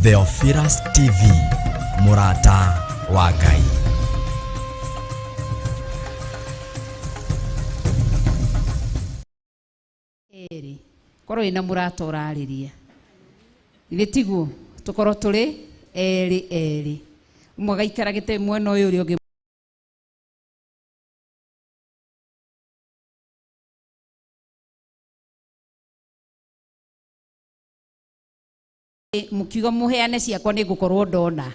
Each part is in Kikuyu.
Theophilus TV, mũrata wa Ngai. Erĩ korwo wĩna mũrata ũrarĩria, githĩ tiguo tũkorwo tũrĩ erĩ erĩ, ũmwe agaikara gĩtĩ mwena ũyũ, ũrĩa ũngĩ mũkiuga mũheane ciakwa nĩ ngũkorwo ndona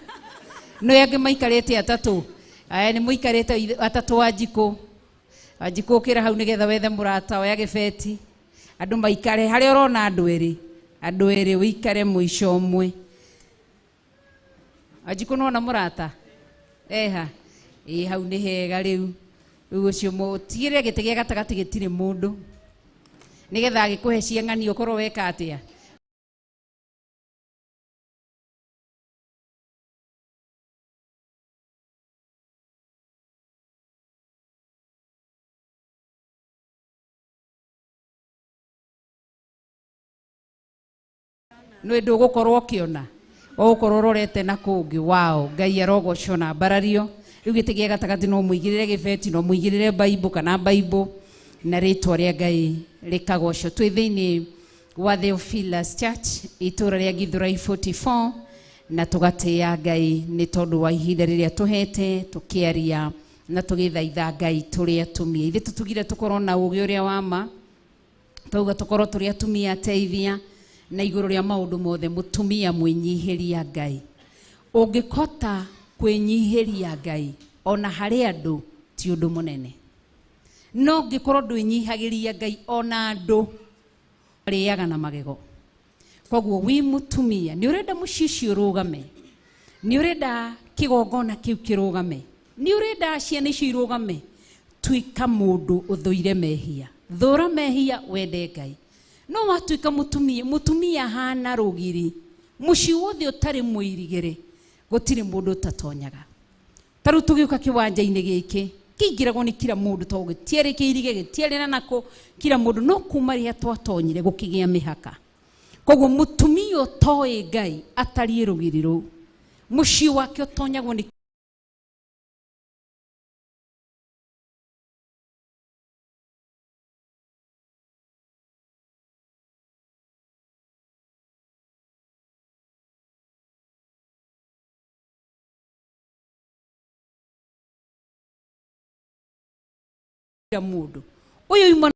no angĩ maikarĩte atatũ. Aya nĩ mũikarĩte atatũ. Wanjikũ, Wanjikũ, ũkĩra hau nĩgetha wethe mũrata. Oya gĩbeti, andũ maikare harĩa ũrona andũ erĩ, andũ erĩ, ũikare mũico ũmwe. Wanjikũ, nona mũrata eha? Ĩ hau nĩ hega. Rĩu ũcio tigĩrĩre gĩtĩ gĩa gatagatĩ gĩtirĩ mũndũ, nĩgetha agĩkũhe cia ng'ani ũkorwo weka atĩa. Nĩ ndũgũkorwo ũkĩona, ũgũkorwo ũrorete na kũngĩ wao. Ngai arogocwo na mbarario. Rĩu gĩtĩ gĩa gatagatĩ no mũigĩrĩre gĩbeti, no mũigĩrĩre baibũ kana baibũ, na rĩtwa rĩa Ngai rĩkagocwo. Twĩ thĩinĩ wa Theophilus Church, itũra rĩa Githurai 44, na tũgatĩĩa Ngai nĩ tondũ wa ihinda rĩrĩa tũhete tũkĩaria na tũgĩthaitha Ngai tũrĩ atumia. Ithuĩ tũtugire tũkorwo na ũgĩ ũrĩa wa ma, twauga tũkorwo tũrĩ atumia ateithia, na igũrũ rĩa maũndũ mothe mũtumia mwĩnyihĩria Ngai. Ũngĩkota kwĩnyihĩria Ngai ona harĩ andũ ti ũndũ mũnene, no ũngĩkorwo ndwĩnyihagĩria Ngai ona andũ arĩaga na magego. Koguo wi mũtumia nĩ ũrenda mũciĩ ũcio ũrũgame, nĩ ũrenda kĩgongona kĩu kĩrũgame, nĩ ũrenda ciana icio irũgame, tuĩka mũndũ ũthũire mehia. Thũra mehia, wende Ngai. No watuĩka mũtumia, mũtumia hana rũgiri, mũciĩ wothe ũtarĩ mũirigĩre, gũtirĩ mũndũ ũtatonyaga. Ta rĩu tũgĩũka kĩwanja-inĩ gĩkĩ kĩingĩragwo nĩ kila mũndũ, tondũ gĩtiarĩ kĩirige, gĩtiarĩ na nako kila mũndũ, no kuma rĩrĩa twatonyire gũkĩgĩa mĩhaka. Koguo mũtumia ũtoĩ Ngai atariĩ rũgiri rũu, mũciĩ wake ũtonyagwo nĩ kila mũndũ ũyũ yuma.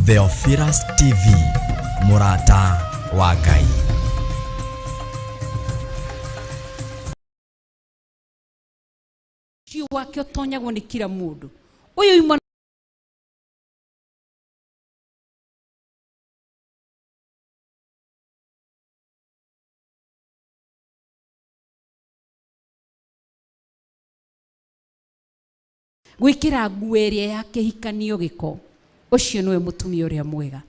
Theophilus TV, mũrata wa Ngai. Mũciĩ wake ũtonyagwo nĩ kila mũndũ ũyũ yuma. Gwĩkĩra nguo ĩrĩa ya kĩhikanio gĩko, ũcio nĩwe mũtumia ũrĩa mwega,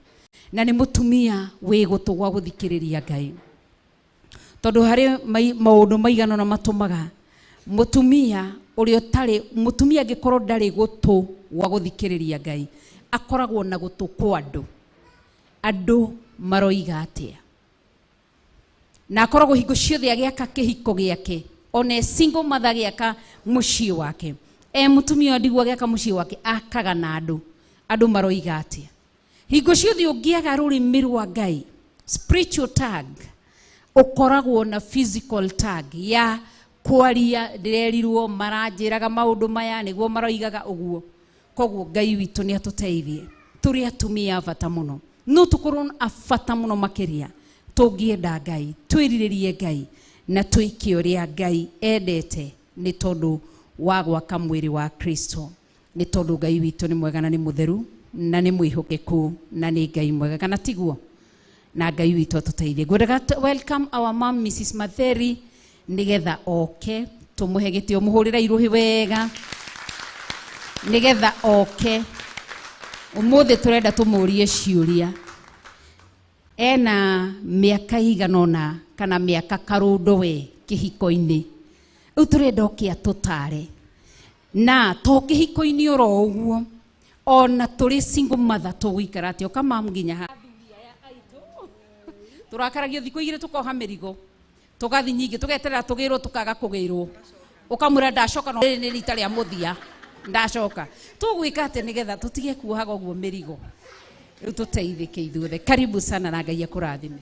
na nĩ mũtumia wĩ gũtũ gwa gũthikĩrĩria Ngai, tondũ harĩ maũndũ maigana ũna matũmaga mũtumia ũrĩa ũtarĩ mũtumia, angĩkorwo ndarĩ gũtũ gwa gũthikĩrĩria Ngai, akoragwo na gũtũ kwa andũ, andũ maroiga atĩa, na akoragwo hingo ciothe agĩaka kĩhiko gĩake, ona e single mother agĩaka mũciĩ wake, e mũtumia wa ndigwa agĩaka mũciĩ wake, akaga na andũ, andũ maroiga atĩa. Hingo ciothe ũngĩaga rũrĩmĩ rwa Ngai, spiritual tag, ũkoragwo na physical tag ya kwaria, ndĩrerirwo, maranjĩraga maũndũ maya, nĩguo maroigaga ũguo. Koguo Ngai witũ nĩ atũteithie. Tũrĩ atumia a bata mũno, no tũkorwo a bata mũno makĩria tũngĩenda Ngai, twĩrirĩrie Ngai, na twĩke ũrĩa Ngai endete nĩ tondũ wa gwaka mwĩrĩ wa Kristo, nĩ tondũ Ngai witũ nĩ mwega na nĩ mũtheru na nĩ mwĩhokeku na nĩ Ngai mwega, kana tiguo? Na Ngai witũ atũteithie. Ngwendaga welcome our mom, Mrs Matheri, nĩgetha oke tũmũhe gĩtĩo. Mũhũrĩre irũhi wega nĩgetha oke. Ũmũthĩ tũrenda tũmũrie ciũria. Ena mĩaka igana ũna kana mĩaka karũndo we kĩhiko-inĩ, rĩu tũrenda oke atũtare, na to kĩhiko-inĩ oro ũguo. Ona tũrĩ single mother tũgũikara atĩa? Ũka nginya ha tũrakaragio thikũ igĩrĩ, tũkoha mĩrigo, tũgathi nyingĩ, tũgeterera tũgĩrwo, tũkaga kũgĩrwo, ũkamwĩra ndacoka, no rĩrĩ nĩ rita rĩa mũthia ndacoka. Tũgwĩka atĩa nĩgetha tũtige kuohaga ũguo mĩrigo? Rĩu tũteithĩke ithuothe. Karibu sana na Ngai akũrathime.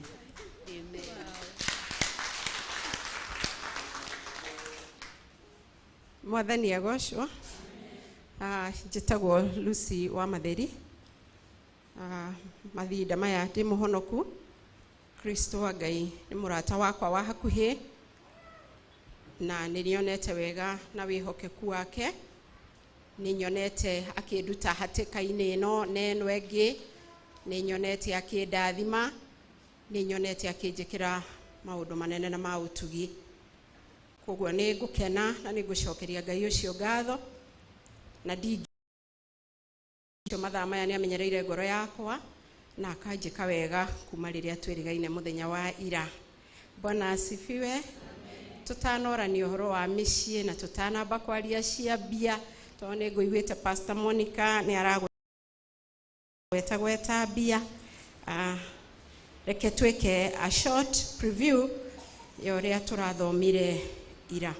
Mwathani agocwo. Njĩtagwo Lucy wa Matheri. Mathinda maya ndĩ mũhonoku. Kristo wa Ngai nĩ mũrata wakwa wa hakuhĩ, na nĩ nyonete wega na wĩhokeku wake. Nĩ nyonete akĩnduta hatĩka-inĩ ĩno na ĩno ĩngĩ, nĩ nyonete akĩndathima, nĩ nyonete akĩnjĩkĩra maũndũ manene na ma ũtugi. Koguo nĩ ngũkena na nĩ ngũcokeria Ngai ũcio ngatho, na ndingĩ mathaa maya nĩ amenyereire ngoro yakwa na akanjĩka wega kuma rĩrĩa twĩrĩgaine mũthenya wa ira. Bwana asifiwe. Tũtanorania ũhoro wa mĩciĩ na tũtanamba kwaria cia mbia, tondũ nĩ ngũiguĩte Pastor Monica nĩ aragweta gweta mbia, reke twĩke a short preview ya ũrĩa tũrathomire ira.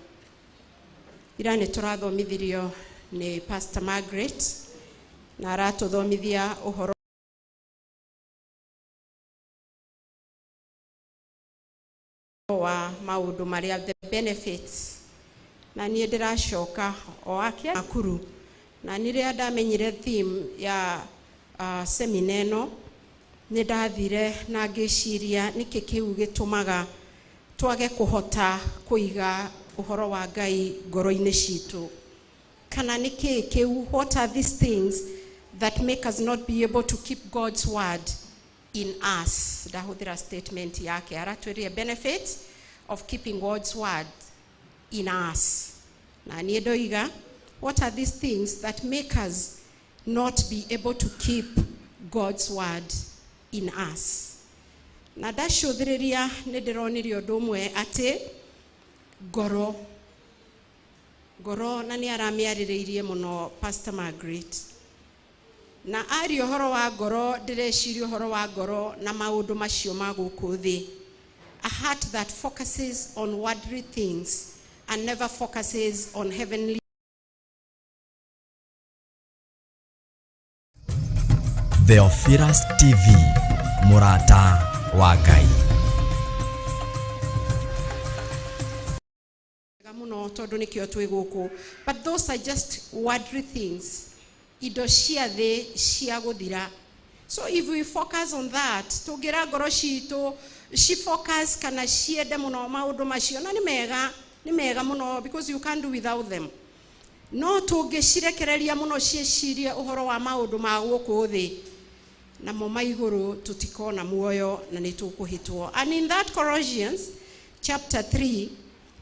Ira nĩ tũrathomithirio nĩ Pastor Margaret, na aratũthomithia ũhoro wa maũndũ marĩa, the benefits, na niĩ ndĩracoka o ake Nakuru, na nĩrĩa ndamenyire theme ya semina ĩno, nĩ ndathire na ngĩciria nĩkĩ kĩu gĩtũmaga twage kũhota kũiga ũhoro wa Ngai ngoro-inĩ citũ, kana nĩkĩ kĩu, what are these things that make us not be able to keep God's word in us? Ndahũthĩra statement yake, aratwĩrire benefits of keeping God's word in us, na niĩ ndoiga, what are these things that make us not be able to keep God's word in us? Na ndacũthĩrĩria nĩ ndĩronire ũndũ ũmwe, atĩ ngoro, ngoro, na nĩ aramĩarĩrĩirie mũno Pastor Margaret, na aria ũhoro wa ngoro, ndĩreciria ũhoro wa ngoro na maũndũ macio ma gũkũ thĩ. A heart that focuses on worldly things and never focuses on heavenly Theophilus TV, mũrata wa Ngai. Wega mũno, tondũ nĩkĩo twĩ gũkũ, but those are just worldly things, indo cia thĩ cia gũthira. So if we focus on that, tũngĩra ngoro citũ ci focus kana ciende mũno maũndũ macio, na nĩ mega, nĩ mega mũno, because you can't do without them, no tũngĩcirekereria mũno ciĩcirie ũhoro wa maũndũ ma gũkũ thĩ, namo ma igũrũ tũtikona muoyo na nĩ tũkũhĩtwo. And in that Colossians chapter 3,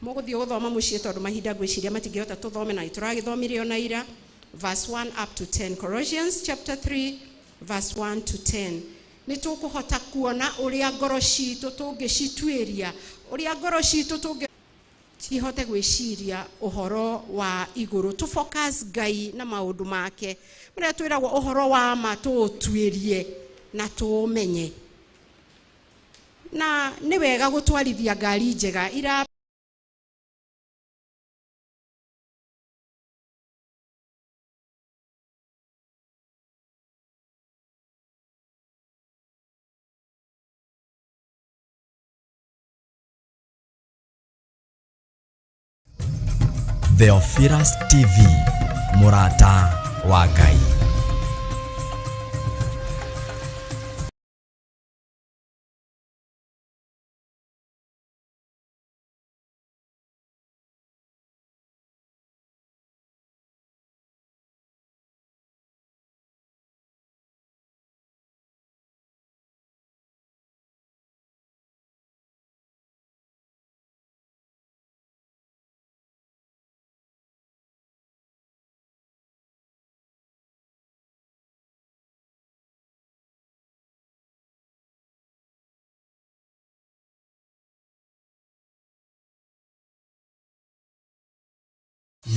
mũgũthiĩ gũthoma mũciĩ, tondũ mahinda ngwĩciria matingĩhota tũthome, na nĩtũragĩthomire ona ira, verse 1 up to 10. Colossians chapter 3 verse 1 to 10, nĩ tũkũhota kuona ũrĩa ngoro citũ tũngĩcituĩria, ũrĩa ngoro citũ tũngĩ cihote gwĩciria ũhoro wa igũrũ, tũ focus Ngai na maũndũ make marĩa twĩragwo, ũhoro wa ma tũũtuĩrie na tũũmenye. Na nĩ wega gũtwarithia ngari njega ira. Theophilus TV, mũrata wa Ngai.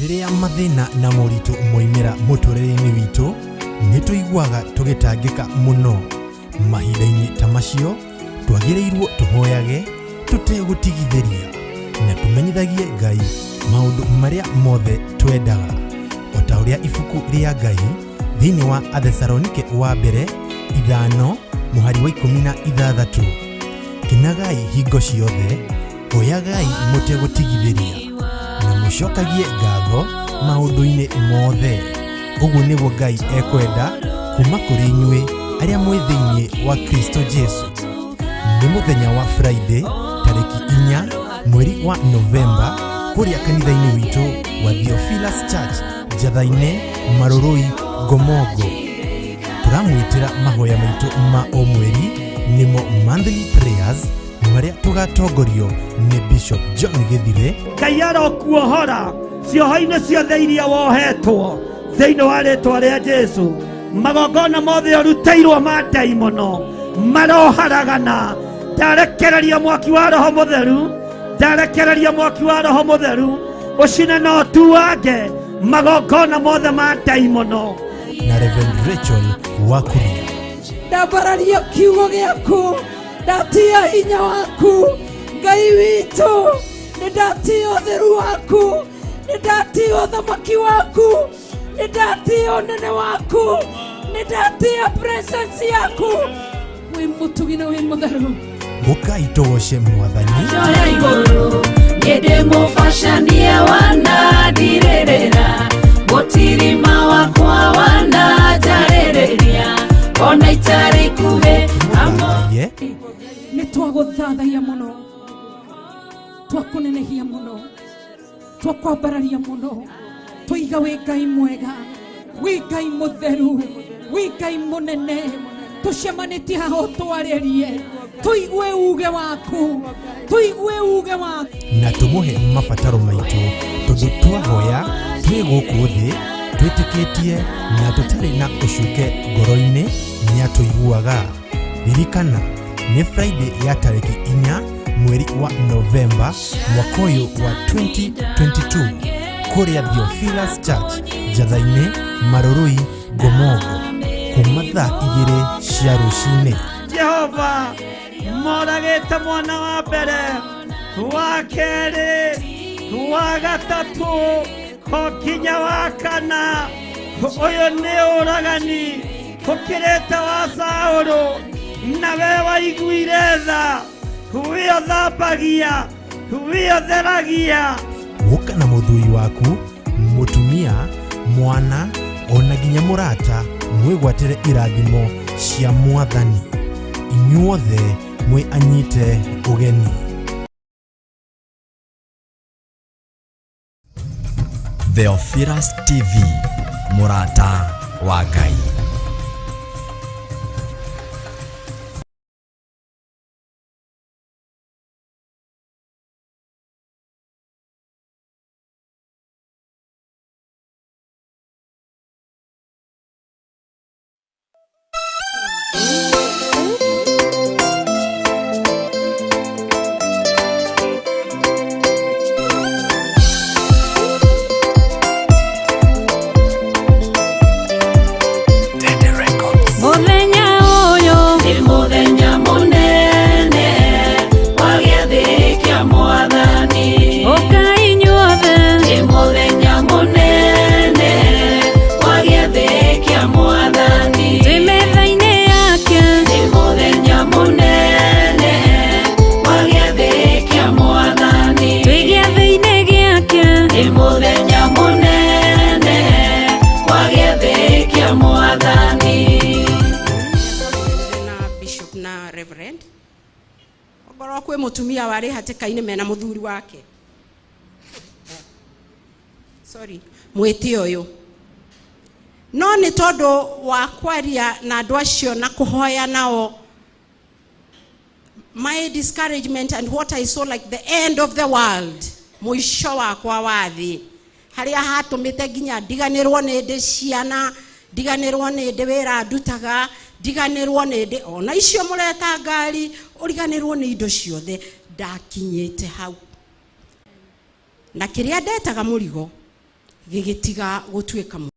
Rĩrĩa mathĩna na moritũ moimĩra mũtũrĩre-inĩ witũ, Nĩ tũiguaga tũgĩtangĩka mũno. Mahinda-inĩ ta macio twagĩrĩirwo tũhoyage tũtegũtigithĩria na tũmenyithagie Ngai maũndũ marĩa mothe twendaga, o ta ũrĩa ibuku rĩa Ngai thĩinĩ wa Athesalonike wa mbere 5 mũhari wa 16, kenagai hingo ciothe, hoyagai mũtegũtigithĩria na mũcokagie ngatho maũndũ-inĩ mothe. Ũguo nĩguo Ngai ekwenda kuma kũrĩ inyuĩ arĩa mwĩ thĩinĩ wa Kristo Jesu. Nĩ mũthenya wa Friday tarĩki 4 mweri wa Novemba kũrĩa kanitha-inĩ witũ wa Theophilus Church, Njatha-inĩ, Marũrũi, Ngomongo. Tũramwĩtĩra mahoya maitũ ma o mweri, nĩmo monthly prayers, marĩa tũgatongorio nĩ Bishop John Gĩthire. Ngai arokuohora cioho-inĩ ciothe iria wohetwo thĩinĩ wa rĩtwa rĩa Jesu. Magongona mothe ũrutĩirwo ma ndaimono maroharagana. Ndarekereria mwaki wa Roho Mũtheru, ndarekereria mwaki wa Roho Mũtheru ũcine na ũtuange magongona mothe ma ndaimono. Na Reverend Rachel Wakuria. Ndambararia kiugo gĩaku, ndatia hinya waku Ngai witũ, nĩ ndatia ũtheru waku, nĩ ndatia ũthamaki waku, nĩ ndatia ũnene waku, nĩ ndatia presence yaku. Wĩ mũtugi na wĩ mũtheru. Ũkai tũgoce Mwathani. Njoya igũrũ nĩ mũbacanie wanandirĩrĩra, mũtirima wakwa wananjarĩrĩria, ona itarĩ ikuhĩ amo. Ye. Nĩ twagũthathaia mũno, twakũnenehia mũno, twakwambararia mũno, tũiga wĩ Ngai mwega, wĩ Ngai mũtheru, wĩ Ngai mũnene. Tũcemanĩtie haha ũtwarĩrie, tũigue uge waku, tũigue uge waku, na tũmũhe mabataro maitũ, tondũ twahoya twĩ gũkũ thĩ twĩtĩkĩtie na tũtarĩ na ũcuke ngoro-inĩ nĩatũiguaga. Ririkana nĩ Friday ya tarĩki 4 mweri wa Novemba mwaka ũyũ wa 2022 kũrĩa Theophilus Church, Njatha-inĩ, Marũrũi, Ngomongo, kuma thaa 2 cia rũcinĩ. Jehova moragĩte mwana wa mbere, wa kerĩ, wa gatatũ, o nginya wa kana. Ũyũ nĩ ũragani ũkĩrĩte wa Saũlũ, na we waiguire tha, we ũthambagia, we ũtheragia. Gũka na mũthuri waku, mũtumia, mwana ona nginya mũrata, mwĩgwatĩre irathimo cia Mwathani. Inyuothe mwĩ anyite ũgeni. Theophilus TV, mũrata wa Ngai. Mũthenya ũyũ nĩ mũthenya mũnene wa gĩathĩ kĩa Mwathani. Ũkai inyuothe, nĩ mũthenya mũnene wa gĩathĩ kĩa Mwathani. Twĩ metha-inĩ yake, nĩ mũthenya mũnene wa gĩathĩ kĩa Mwathani. Twĩ gĩathĩ-inĩ gĩake, nĩ mũthenya mũnene wa gĩathĩ kĩa Mwathani. Na bishop na reverend, ongorwo kwĩ mũtumia warĩ hatĩka-inĩ mena mũthuri wake, sorry, mwĩtĩ ũyũ, no nĩ tondũ wa kwaria na andũ acio na kũhoya nao, my discouragement and what I saw like the end of the world, mũico wakwa wa thĩ, harĩa hatũmĩte nginya ndiganĩrwo nĩ ndĩ ciana, ndiganĩrwo nĩ ndĩ wĩra ndutaga, ndiganĩrwo nĩ ndĩ ona icio mũreta ngari, ũriganĩrwo nĩ indo ciothe. Ndakinyĩte hau na kĩrĩa ndetaga mũrigo gĩgĩtiga gũtuĩka.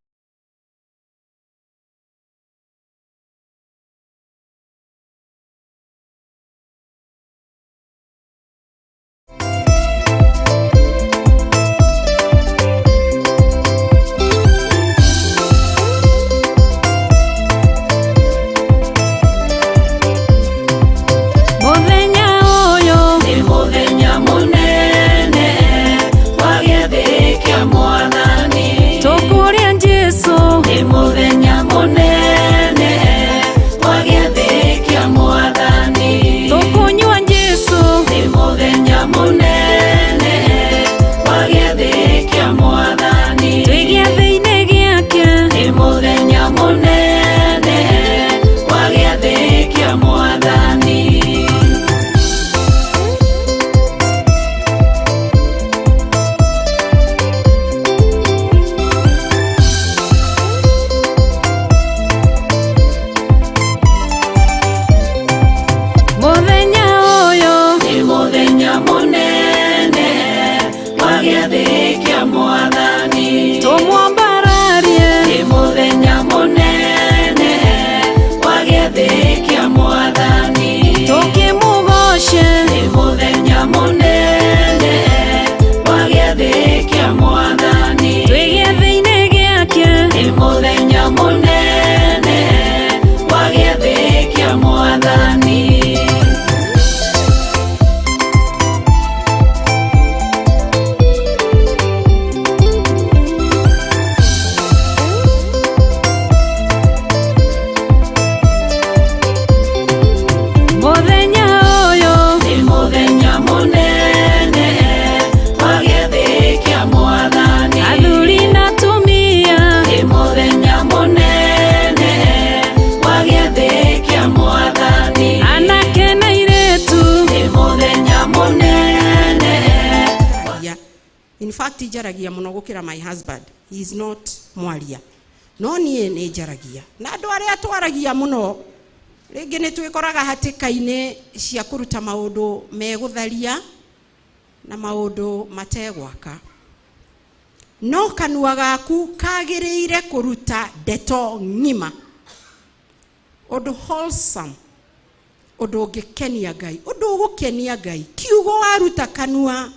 Njaragia mũno gũkĩra my husband. He is not mwaria, no niĩ nĩ njaragia. Na andũ arĩa twaragia mũno rĩngĩ nĩ twĩkoraga hatĩka-inĩ cia kũruta maũndũ megũtharia na maũndũ mategwaka. No kanua gaku kagĩrĩire kũruta ndeto ng'ima, ũndũ wholesome, ũndũ ũngĩkenia Ngai, ũndũ ũgũkenia Ngai. Kiugo waruta kanua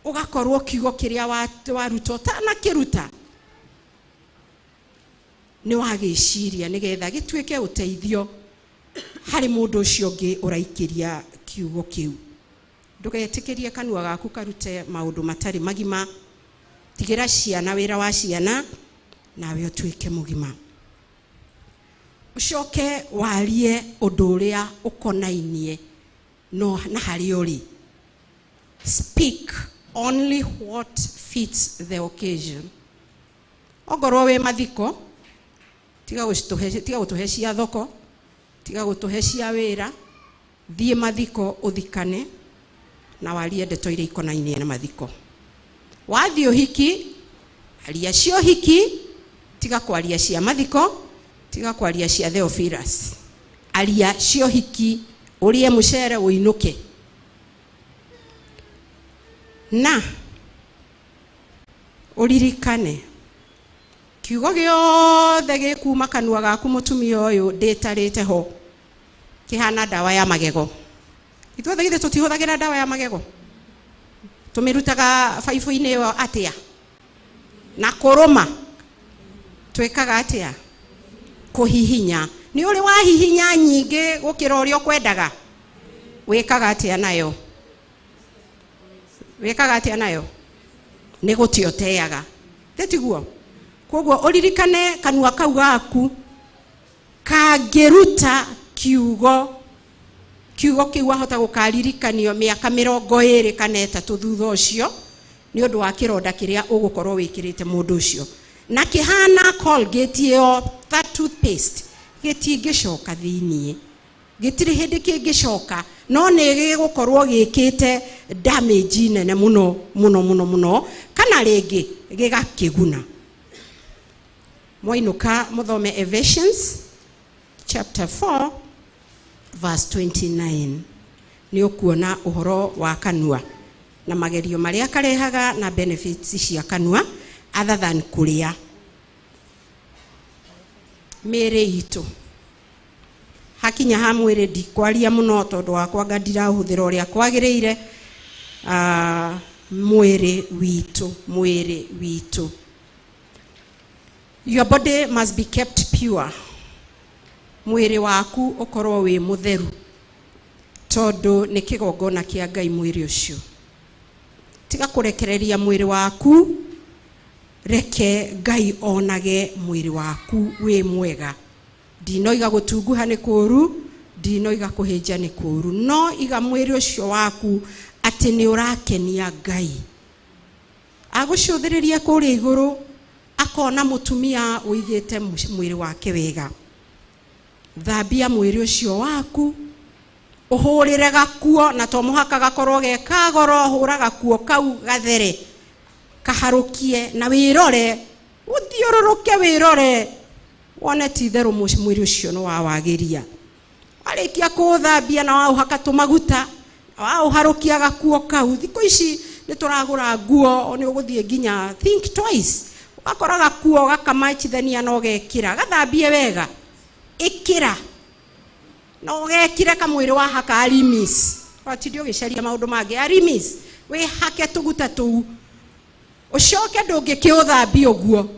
ũgakorwo kiugo kĩrĩa waruta ũtanakĩruta nĩ wagĩciria, nĩgetha gĩtuĩke ũteithio harĩ mũndũ ũcio ũngĩ ũraikĩria kiugo kĩu. Ndũgetĩkĩrie kanua gaku karute maũndũ matarĩ magima. Tigĩra ciana wĩra wa ciana, nawe ũtuĩke mũgima. Ũcoke warie ũndũ ũrĩa ũkonainie no na harĩa ũrĩ. Speak only what fits the occasion. Ongorwo wĩ mathiko, tiga gũtũhe cia thoko, tiga gũtũhe cia wĩra, thiĩ mathiko ũthikane na warie ndeto iria ikonainie na mathiko. Wathiĩ ũhiki, aria cia ũhiki, tiga kwaria cia mathiko, tiga kwaria cia Theophilus. Aria cia ũhiki, ũrĩe mũcere ũinũke. Na ũririkane kiugo gĩothe gĩkuma kanua gaku mũtumia ũyũ ndĩtarĩte ho kĩhana ndawa ya magego. Ithuothe githĩ tũtihũthagĩra ndawa ya magego? Tũmĩrutaga baibũ-inĩ ĩyo atĩa? Na kũrũma twĩkaga atĩa? Kũhihinya. Nĩ ũrĩ wahihinya nyingĩ gũkĩra ũrĩa ũkwendaga? Wĩkaga atĩa nayo? Wĩkaga atĩa nayo? Nĩ gũte ũteaga. Tiguo? Koguo ũririkane kanua kau gaku kangĩruta kiugo, kiugo kĩu wahota gũkaririkanio mĩaka 23 kana 3 thutha ũcio nĩ ũndũ wa kĩronda kĩrĩa ũgũkorwo wĩkĩrĩte mũndũ ũcio. Na kĩhana Colgate ĩyo, that toothpaste, gĩtingĩcoka thĩiniĩ, gĩtirĩ hĩndĩ kĩngĩcoka, no nĩ gĩgũkorwo gĩkĩte damage nene mũno mũno mũno mũno, kana rĩngĩ gĩgakĩguna. Mwainũka mũthome Ephesians chapter 4 verse 29. Nĩ ũkuona ũhoro wa kanua na magerio marĩa karehaga na benefits cia kanua other than kũrĩa. Mĩĩrĩ itũ hakinya ha mwĩrĩ ndikwaria mũno tondũ wakwa nga ndirahũthĩra ũrĩa kwagĩrĩire. Mwĩrĩ witũ, mwĩrĩ witũ. Your body must be kept pure. Mwĩrĩ waku ũkorwo wĩ mũtheru tondũ nĩ kĩgongona kĩa Ngai mwĩrĩ ũcio. Tiga kũrekereria mwĩrĩ waku, reke Ngai onage mwĩrĩ waku wĩ mwega. Ndinoiga gũtunguha nĩ kũũru, ndinoiga kũhĩnja nĩ kũũru, no iga mwĩrĩ ũcio waku atĩ nĩ ũrakenia Ngai. Agũcũthĩrĩria kũrĩa igũrũ akona mũtumia ũigĩte mwĩrĩ wake wega. Thambia mwĩrĩ ũcio waku, ũhũrĩre gakuo, na to mũhaka gakorwo ge kagoro, hũra gakuo kau gathere, kaharũkie na wĩrore, ũthiũrũrũke wĩrore, wone ti itherũ mwĩrĩ ũcio nĩ wawagĩria. Warĩkia kũũthambia na waũhaka tũmaguta, waũharũkia gakuo kau. Thikũ ici nĩ tũragũra nguo, nĩ ũgũthiĩ nginya think twice, ũgakora gakuo gakamachithania na ũgekĩra, gathambie wega, ĩkĩra na ũgekĩre kamwĩrĩ wahaka arimis, watinde ũgĩcaria maũndũ mangĩ arimis, wĩhake tũguta tũu, ũcoke ndũngĩkĩũthambia ũguo,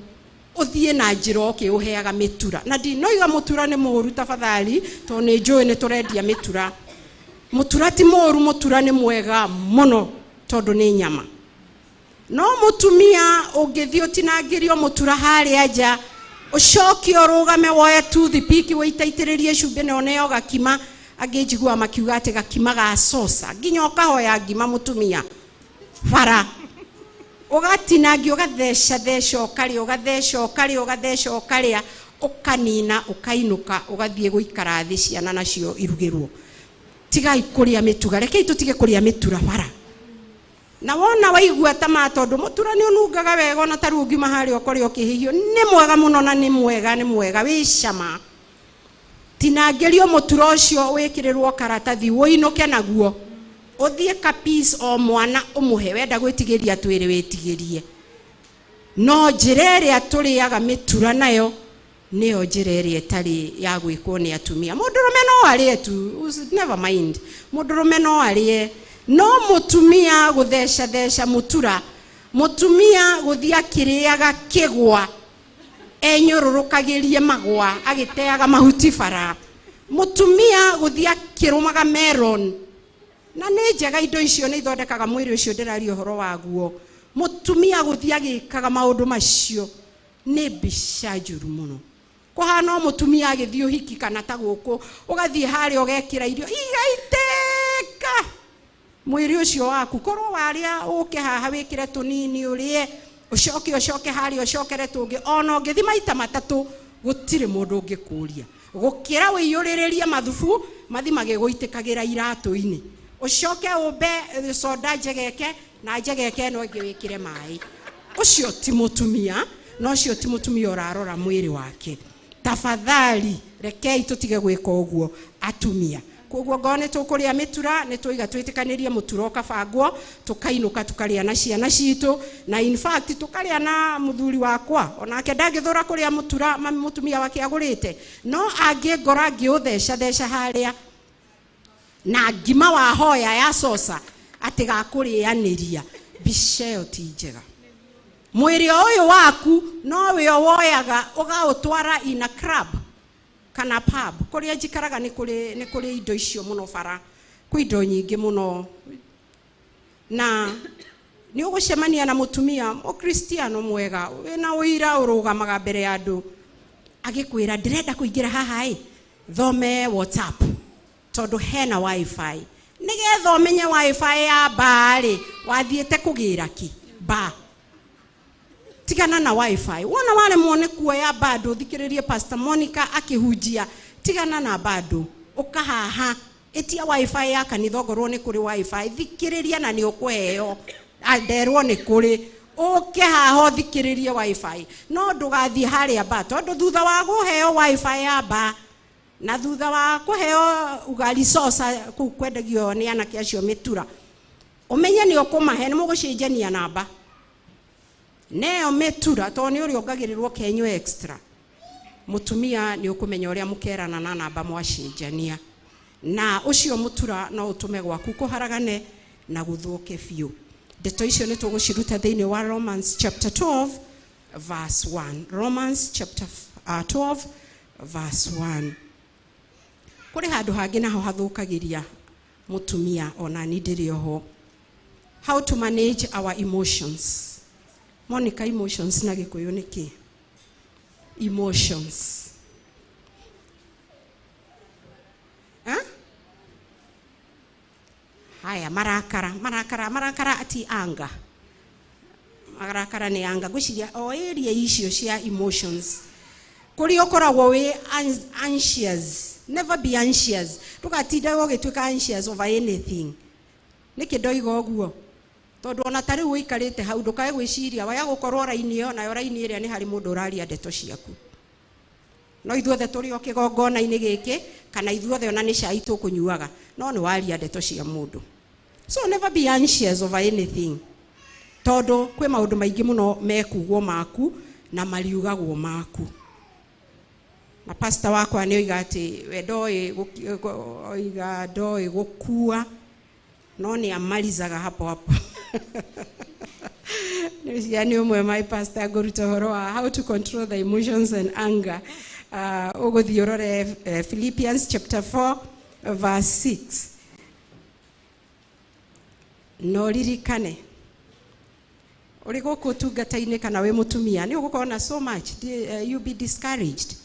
ũthiĩ na njĩra ũkĩũheaga mĩtura. Na ndinoiga mũtura nĩ mũũru tafadhali, tondũ nĩ njũĩ nĩ tũrendia mĩtura. Mũtura ti mũũru, mũtura nĩ mwega mũno tondũ nĩ nyama. No mũtumia ũngĩthiĩ ũtinangĩrio mũtura harĩa nja, ũcoke ũrũgame woe toothpick wĩitaitĩrĩrie cumbĩ na ũneo gakima. Angĩ njiguaga makiuga atĩ gakima ga coca, nginya ũkahoya ngima mũtumia bara, ũgatinangia ũgatheca theca ũkarĩa, ũgatheca ũkarĩa, ũgatheca ũkarĩa, ũkanina ũkainũka, ũgathiĩ gũikara thĩ ciana nacio irugĩrwo. Tigai kũrĩa mĩtuga, rekei tũtige kũrĩa mĩtura bara. Na wona waigua ta ma tondu mutura ni unungaga wega ona ta riu ngiuma haria ukore ukihihio ni mwega muno na ni mwega ni mwega wi cama. Tinangerio mutura ucio wikirirwo karatathi uinuke naguo uthie ka piece o mwana umuhe wenda gwitigiria twiri witigirie. No njira iria turiaga mitura nayo niyo njira iria itari ya gwikwo ni atumia. Mundurume no arie tu, never mind. Mundurume no arie, no mutumia gutheca theca mutura, mutumia guthia akiriaga kigwa enyururukagirie magwa agiteaga mahuti bara, mutumia guthia akirumaga melon. Na nĩ njega indo icio nĩ ithondekaga mwĩrĩ ũcio ndĩraria ũhoro waguo. Mutumia guthia agĩkaga maũndũ macio nĩ mbica njũru mũno. Kũhana mutumia agĩthiĩ ũhiki kana ta gũkũ ũgathiĩ harĩa ũgekĩra irio igaitĩka mwĩrĩ ũcio waku. Korwo warĩa ũke haha wĩkĩre tũnini ũrĩe ũcoke ũcoke harĩa ũcokere tũngĩ, ona ũngĩthiĩ maita matatũ gũtirĩ mũndũ ũngĩkũria. Gũkĩra wĩiyũrĩrĩrie mathubu mathi magĩgũitĩkagĩra iratũ-inĩ, ũcoke ũmbe soda njegeke na njegeke no ĩngĩ wĩkĩre maĩ. Ũcio ti mũtumia, na ũcio ti mũtumia ũrarora mwĩrĩ wake. Tafadhali rekei tũtige gwĩka ũguo atumia. Koguo ngorwo nĩ tũkũrĩa mĩtura nĩ tũiga twĩtĩkanĩrie mũtura ũkabangwo tũkainũka tũkarĩa na ciana citũ, na in fact tũkarĩa na mũthuri wakwa onake ndangĩthũra kũrĩa mũtura mũtumia wake agũrĩte, no angĩngora ngĩũtheca theca harĩa na ngima wahoya ya coca atĩ gakũrĩanĩria, mbica ĩyo ti njega. Mwĩrĩ ũyũ waku no wĩo woyaga ũgaũtwara in a club kana pub. Kũrĩa njikaraga nĩ kũrĩ indo icio mũno bara, kwĩ indo nyingĩ mũno, na nĩ ũgũcemania na mũtumia mũkristiano mwega wĩna ũira ũrũgamaga mbere ya andũ agĩkwĩra ndĩrenda kũingĩra haha ĩ thome WhatsApp tondũ hena wifi. Nĩgetha ũmenye wifi ya mbarĩ wathiĩte kũgĩra kĩ ba. Tigana na wifi. Wona waremwo nĩ kuoya bado thikĩrĩrie Pastor Monica akĩhunjia, tigana na bado ũkahaha ĩtia wifi ya kanitha ongorwo nĩ kũrĩ wifi, thikĩrĩria na nĩ ũkũheo nderwo nĩ kũrĩ, ũke haha ũthikĩrĩrie wifi. No ndũgathiĩ harĩa ba tondũ thutha wa kũheo wifi ya ba na thutha wa kũheo ugali sosa kũu kwendagio nĩ anake acio mĩtura, ũmenye nĩ ũkũmahe nĩ mũgũcenjania namba neo mĩtura tondũ nĩ ũrĩa ongagĩrĩrwo kenyo extra. Mũtumia nĩ ũkũmenya ũrĩa mũkerana na namba mwacenjania, na ũcio mũtura no ũtũme gwaku kũharagane na gũthũke biũ. Ndeto icio nĩ tũgũciruta thĩinĩ wa Romans chapter 12 verse 1. Romans chapter 12 verse 1. Kũrĩ handũ hangĩ naho hathũkagĩria mũtumia ona ni ndĩrĩ oho. How to manage our emotions. Monica, emotions na Gĩkũyũ nĩ kĩ? Emotions. Haya, marakara, marakara, marakara ati anga. Marakara nĩ anga. Ngwĩciria o area icio cia emotions. Kũrĩa ũkoragwo wĩ anxious. Never be anxious. Ndũgatinde ũgĩtuĩka anxious over anything. Nĩkĩ ndoiga ũguo? Tondũ ona ta rĩu ũikarĩte hau ndũkae gwĩciria waya gũkorwo raini ĩyo nayo raini ĩrĩa nĩ harĩ mũndũ ũraria ndeto ciaku. No ithuothe tũrĩ o kĩgongona-inĩ gĩkĩ kana ithuothe ona nĩ cai tũkũnyuaga, no nĩ waria ndeto cia mũndũ. So never be anxious over anything. Tondũ kwĩ maũndũ maingĩ mũno mekugwo maku na mariugagwo maku. Na pastor wakwa nĩ oiga atĩ we ndoĩ oiga ndoĩ gũkua no nĩ amalizaga hapo hapo. Nĩ ũmwe my pastor ngũruta ũhoro wa how to control the emotions and anger. Ũgũthiĩ ũrore Philippians chapter 4 verse 6. No ririkane ũrĩ gũkũ ũtungata-inĩ kana wĩ mũtumia nĩ ũgũkorwo na so much you be discouraged.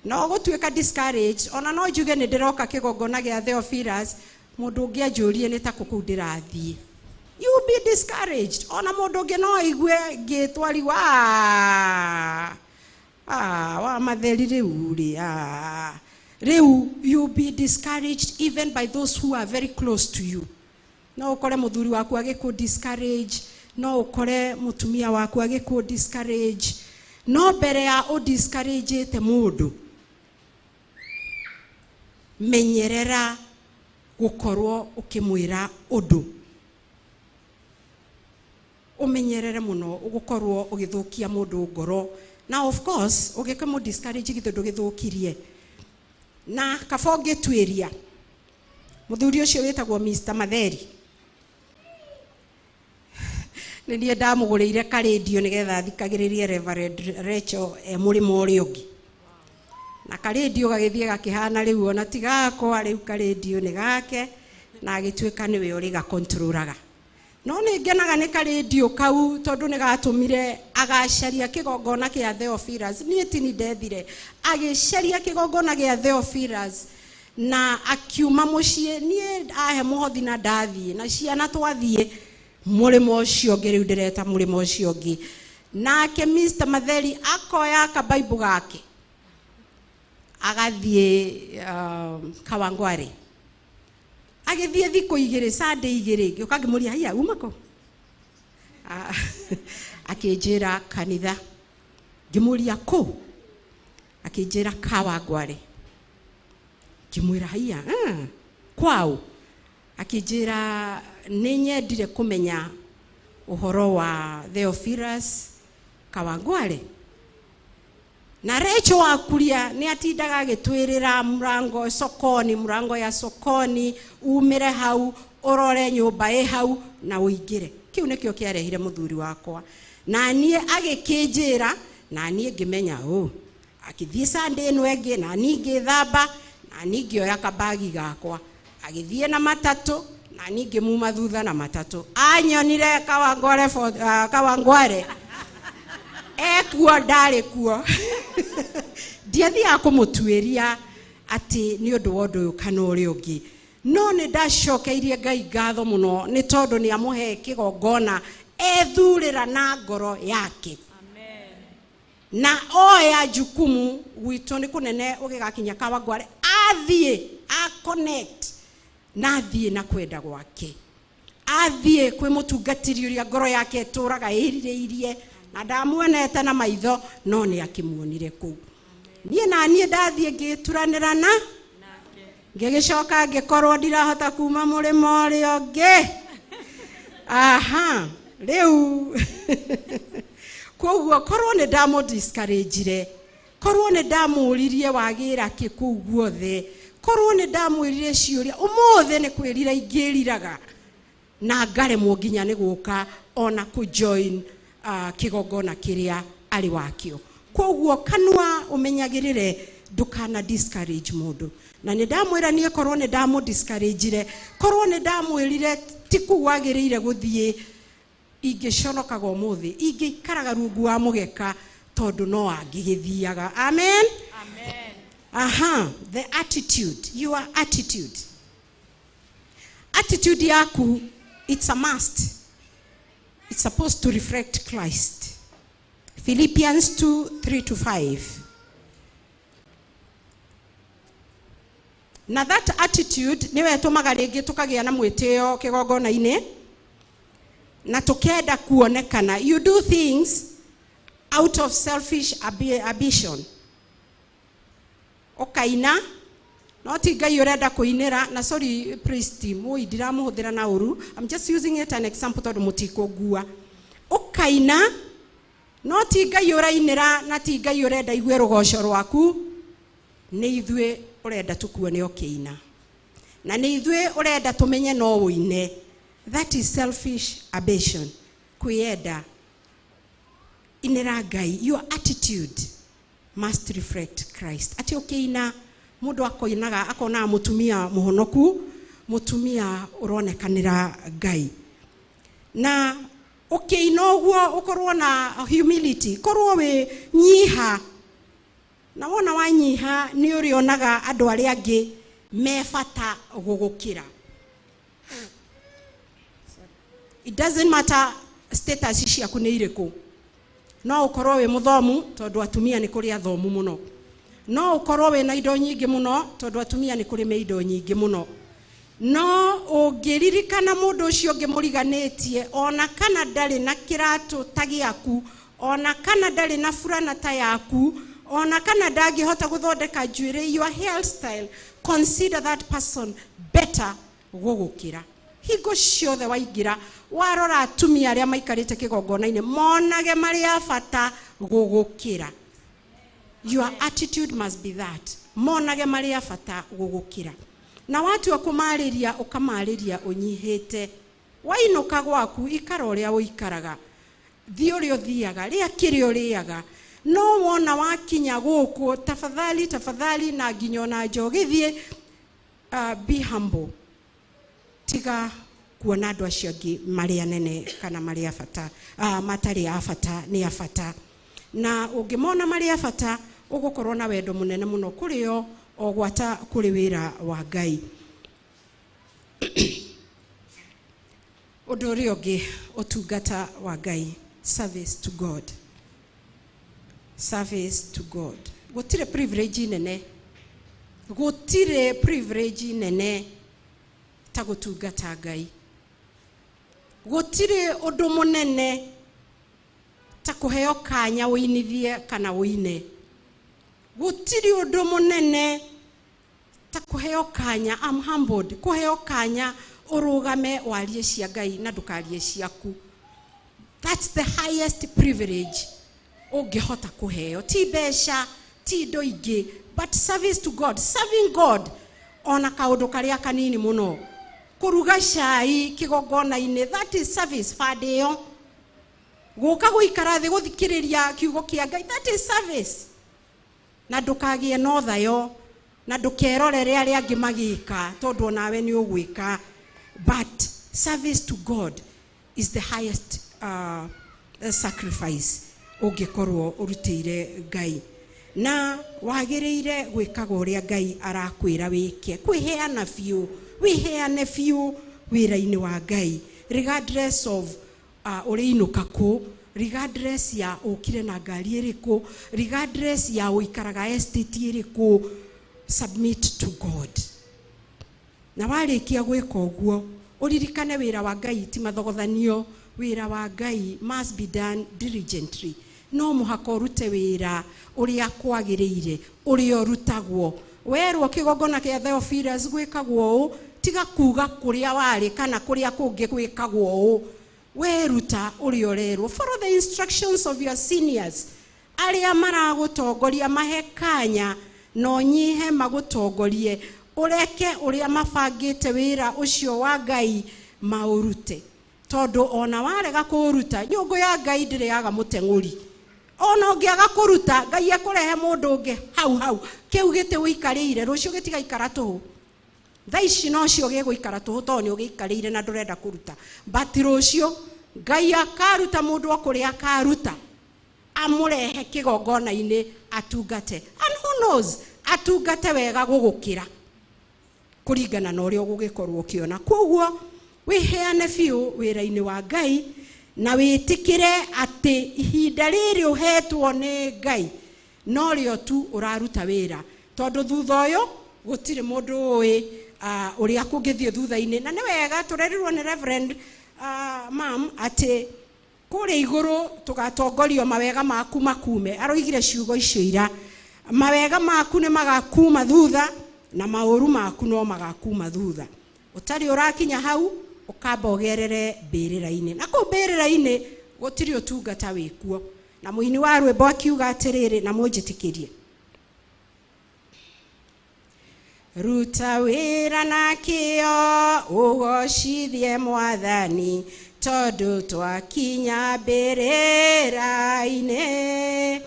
No ũgũtuĩka discouraged ona no njuge nĩ ndĩroka kĩgongona gĩa Theophilus mũndũ ũngĩ anjũrie nĩ ta kũ kũu ndĩrathiĩ. You be discouraged. Ona mũndũ ũngĩ no aigue ngĩtwariwa wa matheri rĩu rĩ rĩu you be discouraged even by those who are very close to you. No ũkore mũthuri waku agĩkũ discourage, no ũkore mũtumia waku agĩkũ discourage. No mbere ya ũ discourage te mũndũ, menyerera gũkorwo ũkĩmwĩra ũndũ. Ũmenyerere mũno ũgũkorwo ũgĩthũkia mũndũ ngoro. Na of course ũgĩkĩmũ discourage githĩ ndũgĩthũkirie. Na kaba ũngĩtuĩria mũthuri ũcio wĩtagwo Mr. Matheri, nĩ niĩ ndamũgũrĩire karendio nĩgetha athikagĩrĩrie Reverend Rachel e mũrĩmo ũrĩa ũngĩ. Na karendio gagĩthiĩ gakĩhana rĩu ona ti gakwa, rĩu karendio nĩ gake, na agĩtuĩka nĩwe ũrĩgakontrolaga. No nĩ ngenaga nĩ karendio kau tondũ nĩ gatũmire agacaria kĩgongona kĩa Theophilus. Niĩ ti ni ndethire, agĩcaria kĩgongona gĩa Theophilus na akiuma mũciĩ. Niĩ ahe mũhothi na ndathiĩ na ciana twathiĩ mũrĩmo ũcio ũngĩ, rĩu ndĩreta mũrĩmo ũcio ũngĩ. Nake Mr. Matheri akoya kabaibu gake agathiĩ Kawangware. Agĩthiĩ thikũ igĩrĩ, Sunday igĩrĩ, ngĩũka ngĩmũria, haiya uma kũ? Akĩnjĩra kanitha. Ngĩmũria kũ? Akĩnjĩra Kawangware. Ngĩmwĩra haiya, kwao? Akĩnjĩra nĩ nyendire kũmenya ũhoro wa Theophilus Kawangware. Na Rachel wakuria nĩ atindaga agĩtwĩrĩra mũrango sokoni, mũrango ya sokoni, umĩre hau, ũrore nyũmba ĩ hau na ũingĩre. Kĩu nĩkĩo kĩarehire mũthuri wakwa. Na niĩ agĩkĩnjĩra, na niĩ ngĩmenya ũ. Akĩthiĩ Sunday ĩno ĩngĩ, na niĩ ngĩthamba, na niĩ ngĩoya kabagi gakwa. Agĩthiĩ na matatũ, na niĩ ngĩmuma thutha na matatũ. Anyonire Kawangware, Kawangware. Ekuo ndarĩ kuo. Ndiathiaga kũmũtuĩria atĩ nĩ ũndũ wa ũndũ ũyũ kana ũrĩa ũngĩ. No nĩ ndacokeirie Ngai ngatho mũno nĩ tondũ nĩ amũhe kĩgongona ethurĩra na ngoro yake. Na oya jukumu gwitũ nĩ kũnene ũgĩgakinya Kawangware, athiĩ a connect na athiĩ na kwenda gwake. Athiĩ kwĩ mũtungatĩri ũrĩa ngoro yake ĩtũraga ĩrirĩirie, na ndamuonete na maitho no nĩ akĩmuonire kũu. Niĩ na niĩ ndathiĩ ngĩturanĩra na ngĩgĩcoka ngĩkorwo ndirahota kuma mũrĩmo ũrĩa ũngĩ. Aha, rĩu koguo korwo nĩ ndamũ discourage-ire, korwo nĩ ndamũririe wagĩra kĩ kũu guothe, korwo nĩ ndamwĩrire ciũria, ũmũthĩ nĩ kwĩrira ingĩriraga na ngaremwo nginya nĩ gũka ona kũ join kĩgongona kĩrĩa arĩ wakĩo. Koguo kanua ũmenyagĩrĩre ndũkana discourage mũndũ. Na nĩ ndamwĩra niĩ korwo nĩ ndamũ discourage-ire, korwo nĩ ndamwĩrire ti kũu wagĩrĩire gũthiĩ, ingĩconokaga ũmũthĩ, ingĩikaraga rungu wa mũgeka tondũ no angĩgĩthiaga. Amen? Amen. Aha, the attitude, your attitude. Attitude yaku, it's a must. It's supposed to reflect Christ. Philippians 2:3-5. Na that attitude niwe tũmaga rĩngĩ tũkagĩa na mwĩtĩo kĩgongona-inĩ na tũkenda kuonekana. You do things out of selfish ambition. Ũkaina no ti Ngai ũrenda kũinĩra. Na sorry praise team, oi ndiramũhũthĩra na ũru, I'm just using it an example tondũ mũtikũngua. Ũkaina no ti Ngai ũrainĩra na ti Ngai ũrenda igue rũgoco rwaku, nĩ ithuĩ ũrenda tũkuone ũkĩina, na nĩ ithuĩ ũrenda tũmenye no ũine. That is selfish ambition, kwĩyenda. Inĩra Ngai. Your attitude must reflect Christ. Atĩ ũkĩina mũndũ akoinaga akonaga mũtumia mũhonoku, mũtumia ũronekanĩra Ngai. Na ũkĩina ũguo ũkorwo na humility, korwo wĩ nyiha. Na wona wanyiha nĩ ũrĩonaga andũ arĩa angĩ me bata gũgũkĩra. It doesn't matter status ciaku nĩ irĩkũ. No ũkorwo wĩ mũthomu tondũ atumia nĩ kũrĩ athomu mũno. No ũkorwo wĩna indo nyingĩ mũno tondũ atumia nĩ kũrĩ me indo nyingĩ mũno. No Ũngĩririkana mũndũ ũcio ũngĩ mũriganĩtie, ona kana ndarĩ na kĩratũ ta gĩaku, ona kana ndarĩ na burana ta yaku, ona kana ndangĩhota gũthondeka njuĩrĩ, your hairstyle, consider that person better gũgũkĩra. Hingo ciothe waingĩra warora atumia arĩa maikarĩte kĩgongona-inĩ, monage marĩ a bata gũgũkĩra. Your attitude must be that, monage marĩ a bata gũgũkĩra. Na watua kũmarĩria ũkamarĩria ũnyihĩte. Wainũka gwaku ikara ũrĩa ũikaraga, thiĩ ũrĩa ũthiaga, rĩa kĩrĩa ũrĩaga. No wona wakinya gũkũ, tafadhali tafadhali, na nginya ona nja ũgĩthiĩ, be humble. Tiga kuona andũ acio angĩ marĩ anene kana marĩ a bata, matarĩ a bata, nĩ a bata. Na ũngĩmona marĩ a bata, ũgũkorwo na wendo mũnene mũno kũrĩ o, o gwata kũrĩ wĩra wa Ngai. Ũndũ ũrĩa ũngĩ, ũtungata wa Ngai, service to God. Service to God. Gũtirĩ privilege nene, gũtirĩ privilege nene ta gũtungata Ngai. Gũtirĩ ũndũ mũnene ta kũheo kanya ũinithie kana ũine. Gũtirĩ ũndũ mũnene ta kũheo kanya, I'm humbled, kũheo kanya ũrũgame warie cia Ngai na ndũkarie ciaku. That's the highest privilege ũngĩhota kũheo. Ti mbeca, ti indo ingĩ, but service to God, serving God ona kaũndũ karĩa kanini mũno. Kũruga cai kĩgongona-inĩ, that is service, bandĩ ĩyo. Gũka gũikara thĩ gũthikĩrĩria kiugo kĩa Ngai, that is service. Na ndũkagĩe na ũthayo, na ndũkerorere arĩa angĩ magĩka, tondũ onawe nĩ ũgwĩka. But service to God is the highest sacrifice ũngĩkorwo ũrutĩire Ngai. Na wagĩrĩire gwĩkaga ũrĩa Ngai arakwĩra wĩke, kwĩheana biũ, wĩheane biũ wĩra-inĩ wa Ngai, regardless of ũrĩinũka kũ, regardless ya ũkire na ngari ĩrĩkũ, regardless ya ũikaraga estate ĩrĩkũ, submit to God. Na warĩkia gwĩka ũguo, ũririkane wĩra wa Ngai ti mathogothanio. Wĩra wa Ngai must be done diligently. No mũhaka ũrute wĩra ũrĩa kwagĩrĩire, ũrĩa ũrutagwo. Werwo kĩgongona kĩa Theophilus gwĩkagwo ũũ, tiga kuga kũrĩa warĩ kana kũrĩa kũngĩ gwĩkagwo ũũ. Weruta ũrĩa ũrerwo. Follow the instructions of your seniors. Arĩa maragũtongoria mahe kanya na ũnyihe magũtongorie, ũreke ũrĩa mabangĩte wĩra ũcio wa Ngai maũrute. Tondũ ona warega kũũruta, nyũngũ ya Ngai ndĩrĩaga mũteng'ũri. Ona ũngĩaga kũruta, Ngai ekũrehe mũndũ ũngĩ hau hau. Kĩu gĩtĩ ũikarĩire, rũciũ gĩtigaikara tũhũ. Thaa ici nocio gĩgũikara tũhũ tondũ nĩ ũgĩikarĩire na ndũrenda kũruta. But rũciũ Ngai akaruta mũndũ o kũrĩa akaruta, amũrehe kĩgongona-inĩ atungate. And who knows, atungate wega gũgũkĩra kũringana na ũrĩa ũgũgĩkorwo ũkĩona. Koguo wĩheane biũ wĩra-inĩ wa Ngai, na wĩtĩkĩre atĩ ihinda rĩrĩ ũhetwo nĩ Ngai norĩo tu ũraruta wĩra, tondũ thutha ũyũ gũtirĩ mũndũ ũĩ ũrĩa kũngĩthiĩ thutha-inĩ. Na nĩ wega tũrerirwo nĩ Reverend mam atĩ kũrĩa igũrũ tũgatongorio mawega maku makume. Aroigire ciugo icio ira, mawega maku nĩ magakuma thutha na maũru maku no magakuma thutha. Ũtarĩ ũrakinya hau, ũkamba ũgerere mbĩrĩra-inĩ. Na kũu mbĩrĩra-inĩ gũtirĩ ũtungata wĩkuo. Na mũini wa rwĩmbo akiuga atĩrĩrĩ, na mũnjĩtĩkĩrie, ruta wĩra na kĩyo ũgocithie Mwathani, tondũ twakinya mbĩrĩra-inĩ.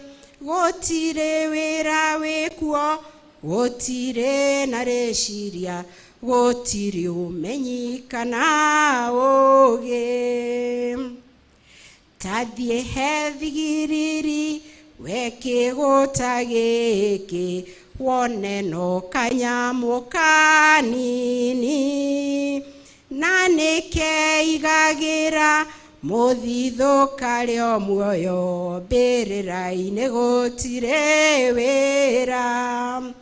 Gũtirĩ wĩra wĩkuo, gũtirĩ na rĩciria, gũtirĩ ũmenyi kana ũũgĩ. Tathiĩ he thigiriri we kĩgũta gĩkĩ, wone no kanyamũ kanini. Na nĩkeigagĩra mũthithũ karĩ o muoyo, mbĩrĩra-inĩ gũtirĩ wĩra.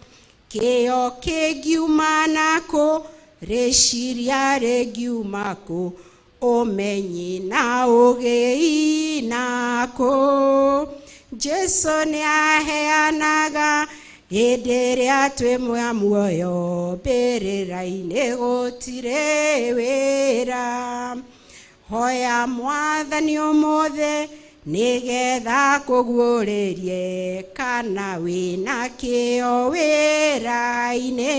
Kĩyo kĩngiuma nakũ Rĩciria rĩngiuma kũ, ũmenyi na ũgĩ inakũ. Jesu nĩ aheanaga hĩndĩ ĩrĩa twĩ muoyo, mbĩrĩra-inĩ gũtirĩ wĩra. Hoya Mwathani ũmũthĩ nĩgetha kũguũrĩrie kana wĩna kĩo wĩra-inĩ,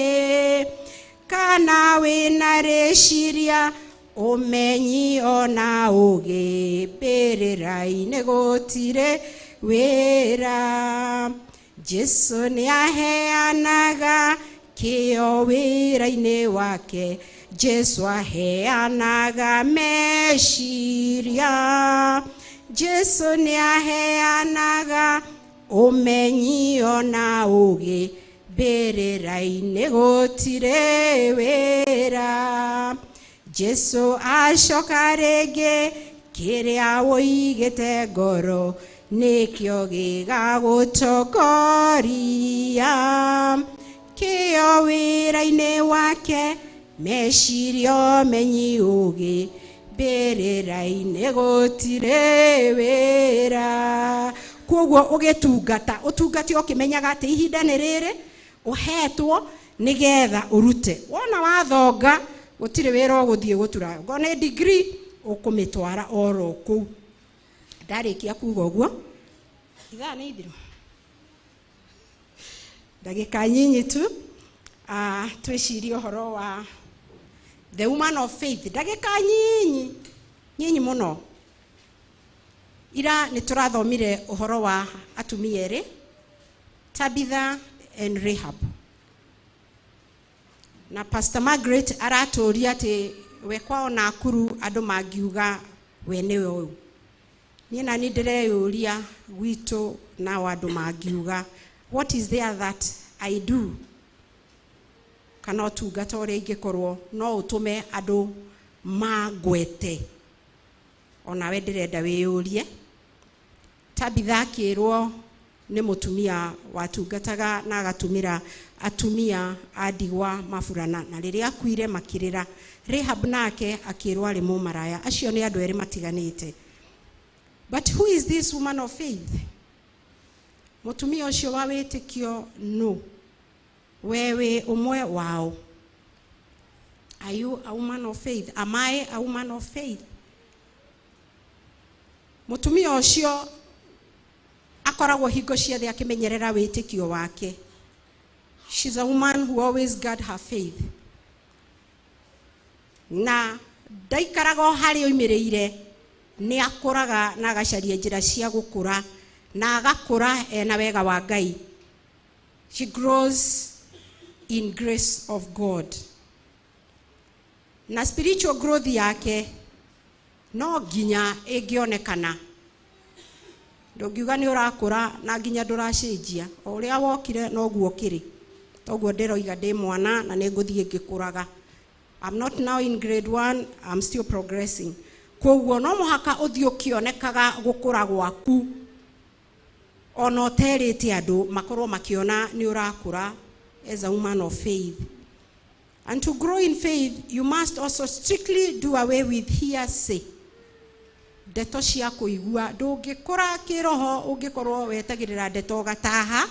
kana wĩna rĩciria, ũmenyi ona ũgĩ, mbĩrĩra-inĩ gũtirĩ wĩra. Jesu nĩ aheanaga kĩo wĩra-inĩ wake, Jesu aheanaga meciria, Jesu nĩ aheanaga ũmenyi ona ũgĩ, mbĩrĩra-inĩ gũtirĩ wĩra. Jesu acoka rĩngĩ, kĩrĩa ũigĩte ngoro nĩkĩo gĩgagũtongoria. Kĩo wĩra-inĩ wake, meciria ũmenyi ũgĩ, mbĩrĩra-inĩ gũtirĩ wĩra. Koguo ũgĩtungata, ũtungate ũkĩmenyaga atĩ ihinda nĩ rĩrĩ ũhetwo nĩgetha ũrute. Wona wathonga gũtirĩ wĩra ũgũthiĩ gũtura, ngo nĩ degree ũkũmĩtwara oro kũu. Ndarĩkia kuga ũguo, ithaa nĩ ithiru, ndagĩka nyinyi tu, twĩcirie ũhoro wa the woman of faith. Ndagĩka nyinyi nyinyi mũno. Ira nĩ tũrathomire ũhoro wa atumia erĩ, Tabitha and Rahab. Na Pastor Margaret aratũria atĩ we kwao Nakuru andũ mangiuga we nĩwe ũyũ. Niĩ na nĩ ndĩreyũria gwitũ nao andũ mangiuga what is there that I do, kana ũtungata ũrĩa ingĩkorwo no ũtũme andũ mangwete. Onawe ndĩrenda wĩyũrie. Tabitha akĩrwo nĩ mũtumia watungataga na agatumĩra atumia a ndigwa maburana, na rĩrĩa akuire makĩrĩra. Rahab nake akĩrwo arĩ mũmaraya. Acio nĩ andũ erĩ matiganĩte. But who is this woman of faith? Mũtumia ũcio wa wĩtĩkio nũ? We wĩ ũmwe wao. Are you a woman of faith? Am I a woman of faith? Mũtumia ũcio akoragwo hingo ciothe akĩmenyerera wĩtĩkio wake. She's a woman who always guard her faith. Na ndaikaraga o harĩa oimĩrĩire, nĩ akũraga na agacaria njĩra cia gũkũra, na agakũra ena wega wa Ngai. She grows in grace of God. Na spiritual growth yake no nginya ĩngĩonekana. Ndũngiuga nĩ ũrakũra na nginya ndũracenjia, o ũrĩa wokire noguo ũkĩrĩ. Toguo ndĩroiga ndĩ mwana na nĩ ngũthiĩ ngĩkũraga. I'm not now in grade 1, I'm still progressing. Koguo no mũhaka ũthiĩ ũkĩonekaga gũkũra gwaku, ona ũterĩte andũ makorwo makĩona nĩ ũrakũra as a woman of faith. And to grow in faith, you must also strictly do away with hearsay. Ndeto cia kũigua, ndũngĩkũra kĩroho ũngĩkorwo wetagĩrĩra ndeto ũgataha,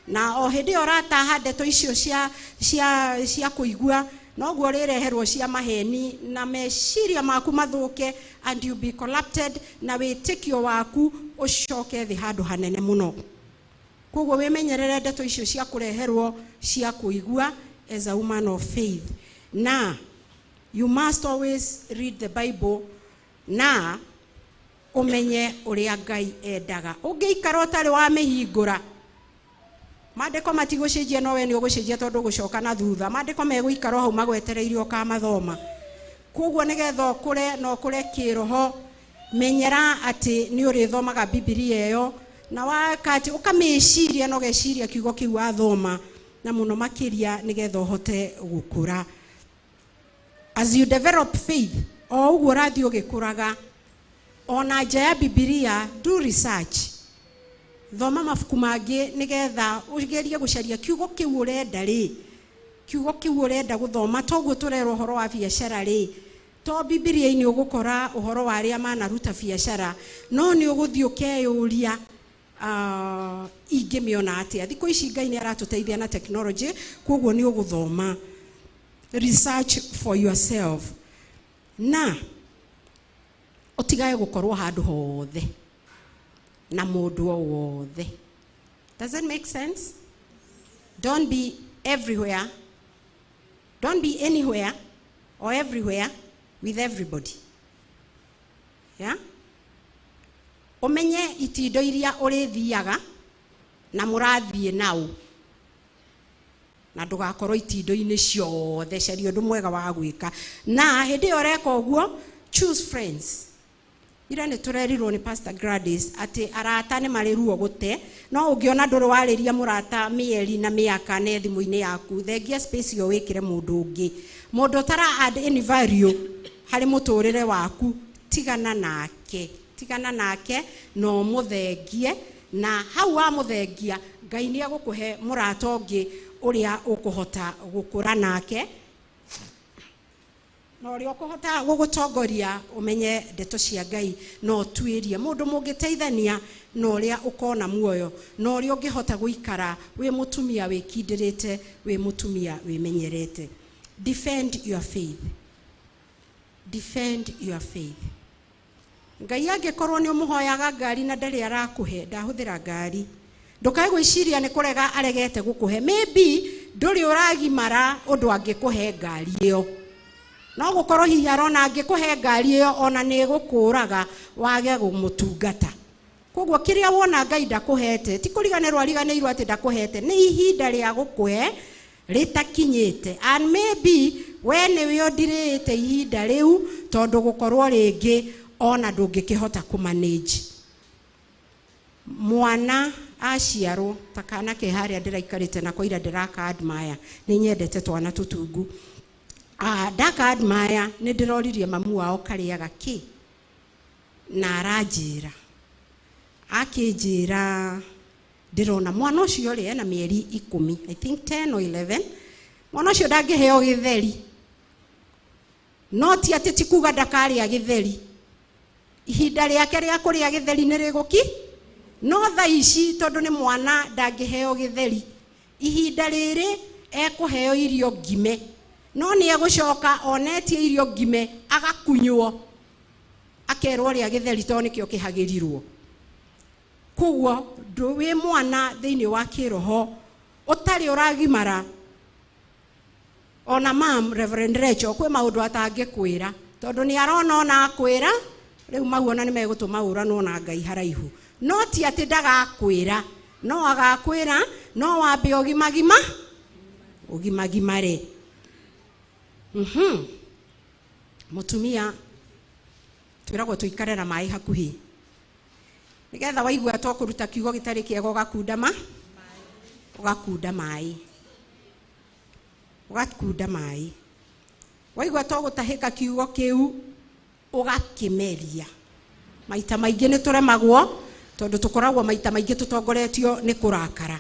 na o hĩndĩ ĩyo ũrataha ndeto icio cia kũigua, noguo rĩreherwo cia maheni na meciria maku mathũke, and you be corrupted, na wĩtĩkio waku ũcoke thĩ handũ hanene mũno. Koguo wĩmenyerere ndeto icio cia kũreherwo cia kũigua as a woman of faith. Na you must always read the Bible na ũmenye ũrĩa Ngai endaga. Ũngĩikara ũtarĩ wa mĩhingũra, maandĩko matigũcenjia, no we nĩ ũgũcenjia tondũ ũgũcoka na thutha. Maandĩko megũikara hau magwetereirie ũkamathoma. Koguo nĩgetha ũkũre na ũkũre kĩroho, menyera atĩ nĩ ũrĩthomaga Bibilia ĩyo, na wakati ũkamĩciria na ũgeciria kiugo kĩu wathoma, na mũno makĩria nĩgetha ũhote gũkũra. As you develop faith, o ũguo ũrathiĩ ũgĩkũraga, ona nja ya Bibilia, do research. Thoma mabuku mangĩ nĩgetha ũgerie gũcaria kiugo kĩu ũrenda rĩ, Kiugo kĩu ũrenda gũthoma, toguo tũrerwo ũhoro wa biacara rĩ, to Bibilia-inĩ ũgũkora ũhoro wa arĩa manaruta biacara, no nĩ ũgũthiĩ ũkeyũria ingĩmĩona atĩa. Thikũ ici Ngai nĩ aratũteithia na technology, koguo nĩ ũgũthoma, research for yourself, na ũtigage gũkorwo handũ hothe na mũndũ o wothe. Does that make sense? Don't be everywhere, don't be anywhere or everywhere with everybody. Yeah? Ũmenye itindo iria ũrĩthiaga na mũrathiĩ nao, na ndũgakorwo itindo-inĩ ciothe. Caria ũndũ mwega wa gwĩka, na hĩndĩ ĩyo ũreka ũguo, choose friends. Ira nĩ tũrerirwo nĩ Pastor Gladys atĩ arata nĩ marĩ ruo gũte. No ũngĩona ndũrĩ warĩria mũrata mĩeri na mĩaka ne thimũ-inĩ yaku, thengia space ĩyo wĩkĩre mũndũ ũngĩ, mũndũ ũtara add any value harĩ mũtũrĩre waku. Tigana nake, tigana nake na ũmũthengie, na hau wamũthengia, Ngai nĩ egũkũhe mũrata ũngĩ ũrĩa ũkũhota gũkũra nake na ũrĩa ũkũhota gũgũtongoria ũmenye ndeto cia Ngai na ũtuĩrie mũndũ mũngĩteithania na ũrĩa ũkona muoyo na ũrĩa ũngĩhota gũikara wĩ mũtumia wĩkindĩrĩte, wĩ mũtumia wĩmenyerete. Defend your faith, defend your faith. Ngai angĩkorwo nĩ ũmũhoyaga ngari na ndarĩ arakũhe, ndahũthĩra ngari, ndũkae gwĩciria nĩ kũrega aregete gũkũhe. Maybe ndũrĩ ũragimara ũndũ angĩkũhe ngari ĩyo. No gũkorwo hihi arona angĩkũhe ngari ĩyo ona nĩ ĩgũkũraga wage kũmũtungata. Koguo kĩrĩa wona Ngai ndakũhete, ti kũriganĩrwo ariganĩirwo atĩ ndakũhete, nĩ ihinda rĩa gũkũhe rĩtakinyĩte. And maybe we nĩwe ũndirĩte ihinda rĩu, tondũ gũkorwo rĩngĩ ona ndũngĩkĩhota kũmanage. Mwana aciarwo ta kana ke harĩa ndĩraikarĩte nako ira, ndĩraka admire, nĩ nyendete twana tũtungu. Ndaka admire, nĩ ndĩroririe mamu wao karĩaga kĩ, na aranjĩra, akĩnjĩra ndĩrona mwana ũcio rĩ ena mĩeri 10, I think 10 or 11. Mwana ũcio ndangĩheo gĩtheri, no ti atĩ ti kuga ndakarĩa gĩtheri, ihinda rĩake rĩa kũrĩa gĩtheri nĩ rĩgũki, no thaa ici tondũ nĩ mwana ndangĩheo gĩtheri. Ihinda rĩrĩ ekũheo irio ngime, no nĩ egũcoka onetie irio ngime agakunywo akerwo rĩa gĩtheri tondũ nĩkĩo kĩhagĩrirwo. Koguo wĩ mwana thĩinĩ wa kĩroho ũtarĩ ũragimara, ona mam Reverend Rachel kwĩ maũndũ atangĩkwĩra, tondũ nĩ arona ona akwĩra rĩu mau ona nĩ megũtũma ũranwo na Ngai haraihu. No ti atĩ ndagakwĩra, no agakwĩra no wambe ũgimagima ũgimagimare. Mũtumia twĩragwo tũikare na maĩ hakuhĩ, nĩgetha waigua to kũruta kiugo gĩtarĩ kĩega, ũgakunda ma ũgakunda maĩ, ũgakunda maĩ. Waigua to gũtahĩka kiugo kĩu, ũgakĩmeria. Maita maingĩ nĩ tũremagwo tondũ tũkoragwo maita maingĩ tũtongoretio nĩ kũrakara,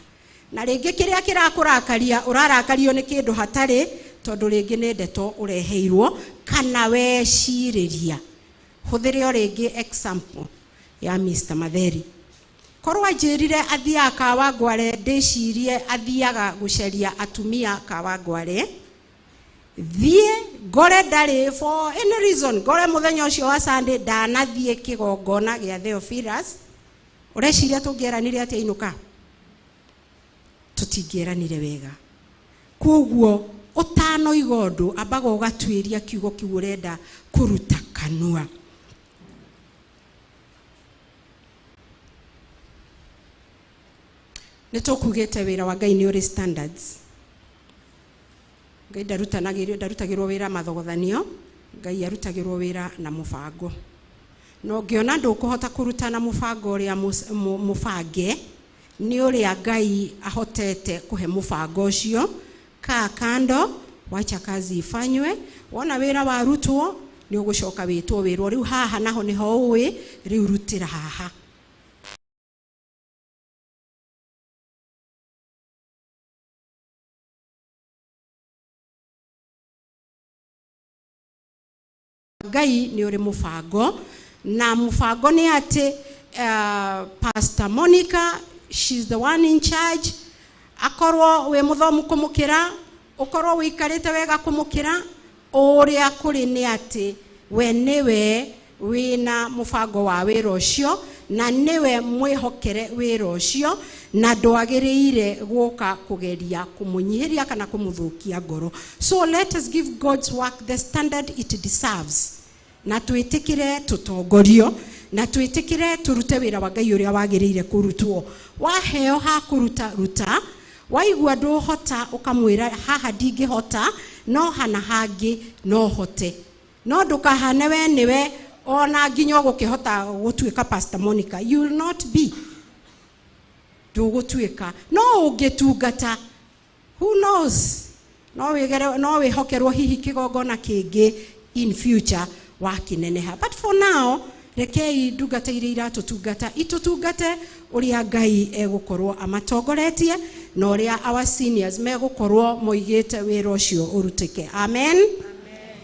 na rĩngĩ kĩrĩa kĩrakũrakaria ũrarakario nĩ kĩndũ hatarĩ, tondũ rĩngĩ nĩ ndeto ũreheirwo kana wecirĩria. Hũthĩre o rĩngĩ example ya Mr. Matheri. Korwo anjĩrire athiaga Kawangware, ndĩcirie athiaga gũcaria atumia Kawangware, thiĩ ngore ndarĩ, for any reason ngore mũthenya ũcio wa Sunday ndanathiĩ kĩgongona gĩa Theophilus, ũreciria tũngĩeranire atĩa inũka? Tũtingĩeranire wega. Koguo ũtanoiga ũndũ, ambaga ũgatuĩria kiugo kĩu ũrenda kũruta kanua. Nĩ tũkugĩte wĩra wa Ngai nĩ ũrĩ standards. Ngai ndarutagĩrwo wĩra mathogothanio, Ngai arutagĩrwo wĩra na mũbango. Na ũngĩona ndũkũhota kũruta na mũbango ũrĩa mũbange, nĩ ũrĩa Ngai ahotete kũhe mũbango ũcio, kaa kando, wacha kazi ifanywe. Wona wĩra warutwo, nĩ ũgũcoka wĩtwo wĩrwo rĩu haha naho nĩho ũĩ, rĩu rutĩra haha. Ngai nĩ ũrĩ mũbango, na mũbango nĩ atĩ Pastor Monica, she's the one in charge. Akorwo wĩ mũthomu kũmũkĩra, ũkorwo wĩikarĩte wega kũmũkĩra, ũrĩa kũrĩ nĩ atĩ we nĩwe wĩna mũbango wa wĩra ũcio, na nĩwe mwĩhokere wĩra ũcio, na ndwagĩrĩire gũka kũgeria kũmũnyihĩria kana kũmũthũkia ngoro. So let us give God's work the standard it deserves, na twĩtĩkĩre tũtongorio, na twĩtĩkĩre tũrute wĩra wa Ngai ũrĩa wagĩrĩire kũrutwo. Waheo ha kũruta, ruta. Waigua ndũhota, ũkamwĩra haha ndingĩhota, no hana hangĩ no hote. No ndũkahane we nĩwe ona nginya ũgũkĩhota gũtuĩka Pastor Monica. You will not be. Ndũgũtuĩka. No ũngĩtungata, who knows? No wĩgere, no wĩhokerwo hihi kĩgongona kĩngĩ in future wakineneha. But for now, rekei ndungata iria iratũtungata itũtungate ũrĩa Ngai egũkorwo amatongoretie, na ũrĩa our seniors megũkorwo moigĩte wĩra ũcio ũrutĩke. Amen.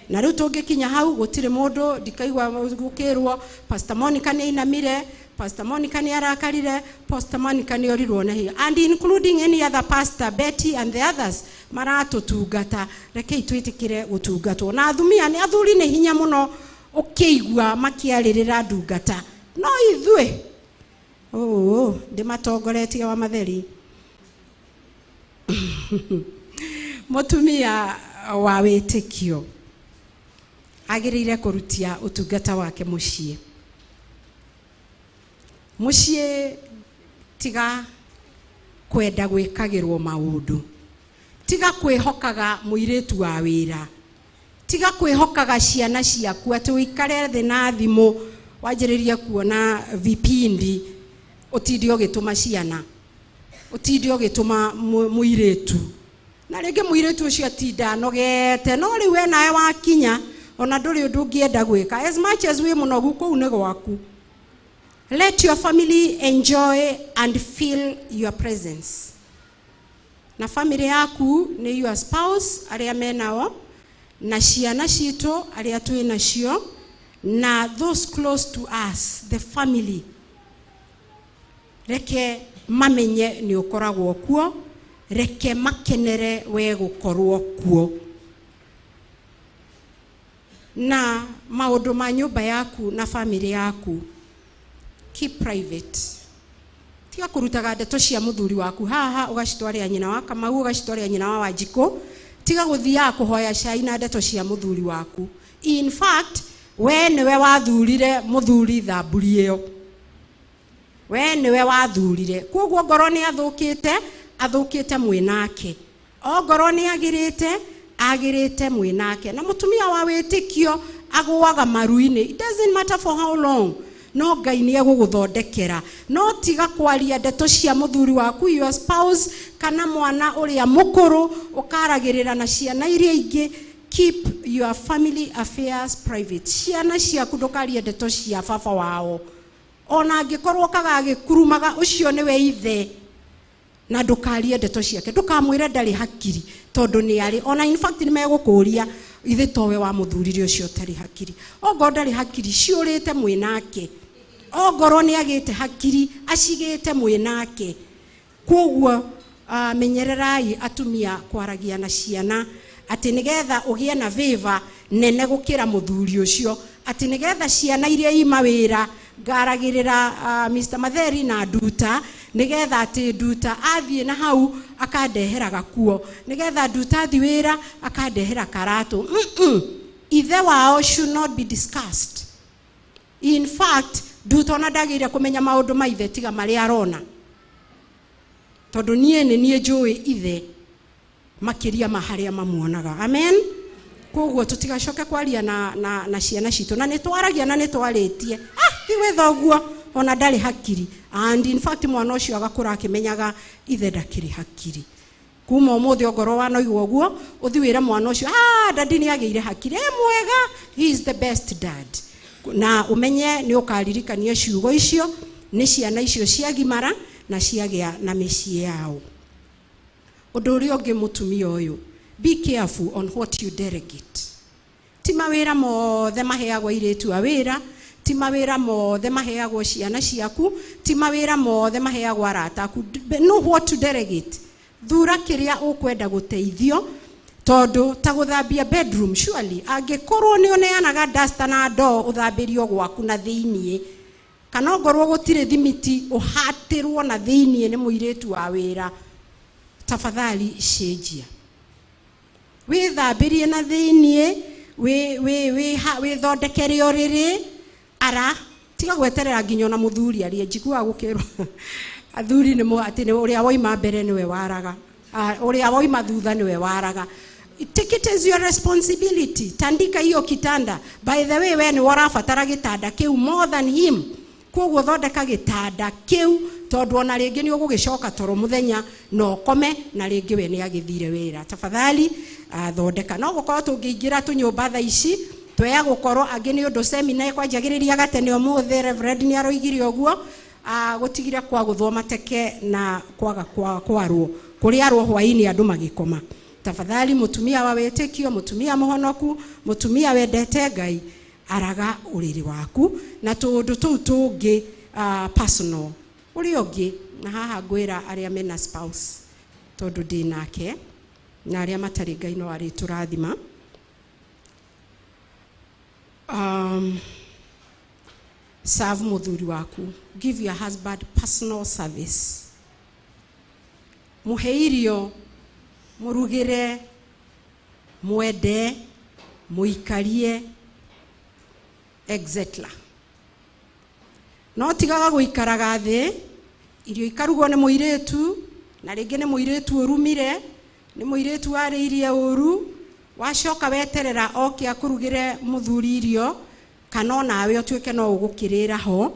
Na rĩu tũngĩkinya hau gũtirĩ mũndũ ndikaigua gũkĩrwo Pastor Monica nĩ ainamire, Pastor Monica nĩ arakarire, Pastor Monica nĩ orirwo nĩ hinya, and including any other pastor, Betty and the others maratũtungata. Rekei twĩtĩkĩre gũtungatwo. Na athumia nĩ athuri nĩ hinya mũno ũkĩigua makĩarĩrĩra ndungata, no ithuĩ ndĩmatongoretie wa matheri. Mũtumia wa wĩtĩkio agĩrĩire kũrutia ũtungata wake mũciĩ. Mũciĩ tiga kwenda gwĩkagĩrwo maũndũ, tiga kwĩhokaga mũirĩtu wa wĩra, tiga kwĩhokaga ciana ciaku atĩ ũikare thĩ na thimũ wanjĩrĩrie kuona vipindi, ũtinde ũgĩtũma ciana, ũtinde ũgĩtũma mũirĩtu, na rĩngĩ mũirĩtu ũcio atinda anogete, no rĩu we nawe wakinya ona ndũrĩ ũndũ ũngĩenda gwĩka. As much as wĩ mũnogu kũu nĩ gwaku. Let your family enjoy and feel your presence. Na family yaku nĩ your spouse arĩa menao, na ciana citũ arĩa twĩ nacio, na those close to us, the family. Reke mamenye nĩ ũkoragwo kuo, reke makenere we gũkorwo kuo. Na maũndũ ma nyũmba yaku na family yaku, keep private. Tiga kũrutaga ndeto cia mũthuri waku haha ũgacitwarĩra nyina wa Kamau, ũgacitwarĩra nyina wa Wanjikũ. Tiga gũthiaga kũhoya cai na ndeto cia mũthuri waku. In fact, we nĩwe wathurire mũthuri thamburi ĩyo, we nĩwe wathurire. Koguo ngoro nĩ athũkĩte, athũkĩte mwĩnake. Ongorwo nĩ agĩrĩte, agĩrĩte mwĩnake. Na mũtumia wa wĩtĩkio agũaga maru-inĩ. It doesn't matter for how long, no Ngai nĩ egũgũthondekera. No tiga kwaria ndeto cia mũthuri waku, your spouse, kana mwana ũrĩa mũkũrũ ũkaragĩrĩra na ciana iria ingĩ. Keep your family affairs private. Ciana ciaku ndũkarie ndeto cia baba wao, ona angĩkorwo kagagĩkurumaga, ũcio nĩwe ithe, na ndũkarie ndeto ciake. Ndũkamwĩre ndarĩ hakiri, tondũ nĩ arĩ. Ona in fact nĩ megũkũria ithe towe wa mũthurire ũcio ũtarĩ hakiri. Ongorwo ndarĩ hakiri, ciũrĩte mwĩnake. Ongorwo nĩ agĩte hakiri, acigĩte mwĩnake. Koguo menyererai atumia kwaragia na ciana atĩ nĩgetha ũgĩe na favor nene gũkĩra mũthuri ũcio, atĩ nĩgetha ciana iria ima wĩra ngaragĩrĩra Mr. Matheri na Nduta, nĩgetha atĩ Nduta athiĩ na hau akandehera gakuo, nĩgetha Nduta athiĩ wĩra akandehera karatũ. Ithe wao should not be discussed. In fact, Nduta ona ndagĩrĩire kũmenya maũndũ ma ithe tiga marĩa arona, tondũ niĩ nĩ niĩ njũĩ ithe makĩria ma harĩa mamuonaga. Amen. Koguo tũtigacoke kwaria na ciana citũ, na nĩ twaragia na nĩ twarĩtie, ti wĩ thoguo ona ndarĩ hakiri. And in fact mwana ũcio agakũra akĩmenyaga ithe ndakĩrĩ hakiri. Kuma ũmũthĩ ongorwo wanoigwo ũguo, ũthiĩ wĩre mwana ũcio, dadi nĩ agĩire hakiri, mwega, he is the best dad. Na ũmenye nĩ ũkaririkania ciugo icio nĩ ciana icio ciagimara na ciagĩa na mĩciĩ yao. Ũndũ ũrĩa ũngĩ mũtumia ũyũ, be careful on what you delegate. Ti mawĩra mothe maheagwo airĩtu a wĩra, ti mawĩra mothe maheagwo ciana ciaku, ti mawĩra mothe maheagwo arata aku. Know what to delegate. Thura kĩrĩa ũkwenda gũteithio, tondũ ta gũthambia bedroom, surely angĩkorwo nĩ ũneanaga duster na ndoo ũthambĩrio gwaku na thĩiniĩ, kana ongorwo gũtirĩ thimiti ũhatĩrwo na thĩiniĩ nĩ mũirĩtu wa wĩra, tafadhali cenjia, wĩthambĩrie na thĩiniĩ, wĩthondekere ũrĩrĩ ara, tiga gweterera nginya ona mũthuri arie. Njiguaga gũkĩrwo athuri nĩ atĩ ũrĩa woima mbere nĩwe waraga, ũrĩa woima thutha nĩwe waraga. Take it as your responsibility. Tandika hiyo kitanda. By the way, we nĩ ũrabatara gĩtanda kĩu more than him. Koguo thondeka gĩtanda kĩu, tondũ ona rĩngĩ nĩ ũgũgĩcoka toro mũthenya na ũkome, na rĩngĩ we nĩ agĩthire wĩra. Tafadhali thondeka. No gũkorwo tũngĩingĩra tũnyũmba thaa ici tweya gũkorwo angĩ nĩ ũndũ semina ĩkwanjagĩrĩria gatene ũmũthĩ, Reverend nĩ aroigire ũguo, gũtigire kwa gũthwo mateke na kwaga kwarwo kũrĩ arwo hwaĩ-inĩ andũ magĩkoma. Tafadhali mũtumia wa wĩtĩkio, mũtumia mũhonoku, mũtumia wendete Ngai, araga ũrĩrĩ waku na tũũndũ tũu tũngĩ personal. Ũrĩa ũngĩ, na haha ngwĩra arĩa mena spouse, tondũ ndĩ nake, na arĩa matarĩ Ngai no arĩtũrathima. Serve mũthuri waku. Give your husband personal service. Mũhe irio, mũrugĩre, mwende, mũikarie, etc. No tigaga gũikaraga thĩ, irio ikarugwo nĩ mũirĩtu, na rĩngĩ nĩ mũirĩtu ũrumire, nĩ mũirĩtu warĩirie ũru, wacoka weterera oke akũrugĩre mũthuri irio, kana onawe ũtuĩke no ũgũkĩrĩra ho.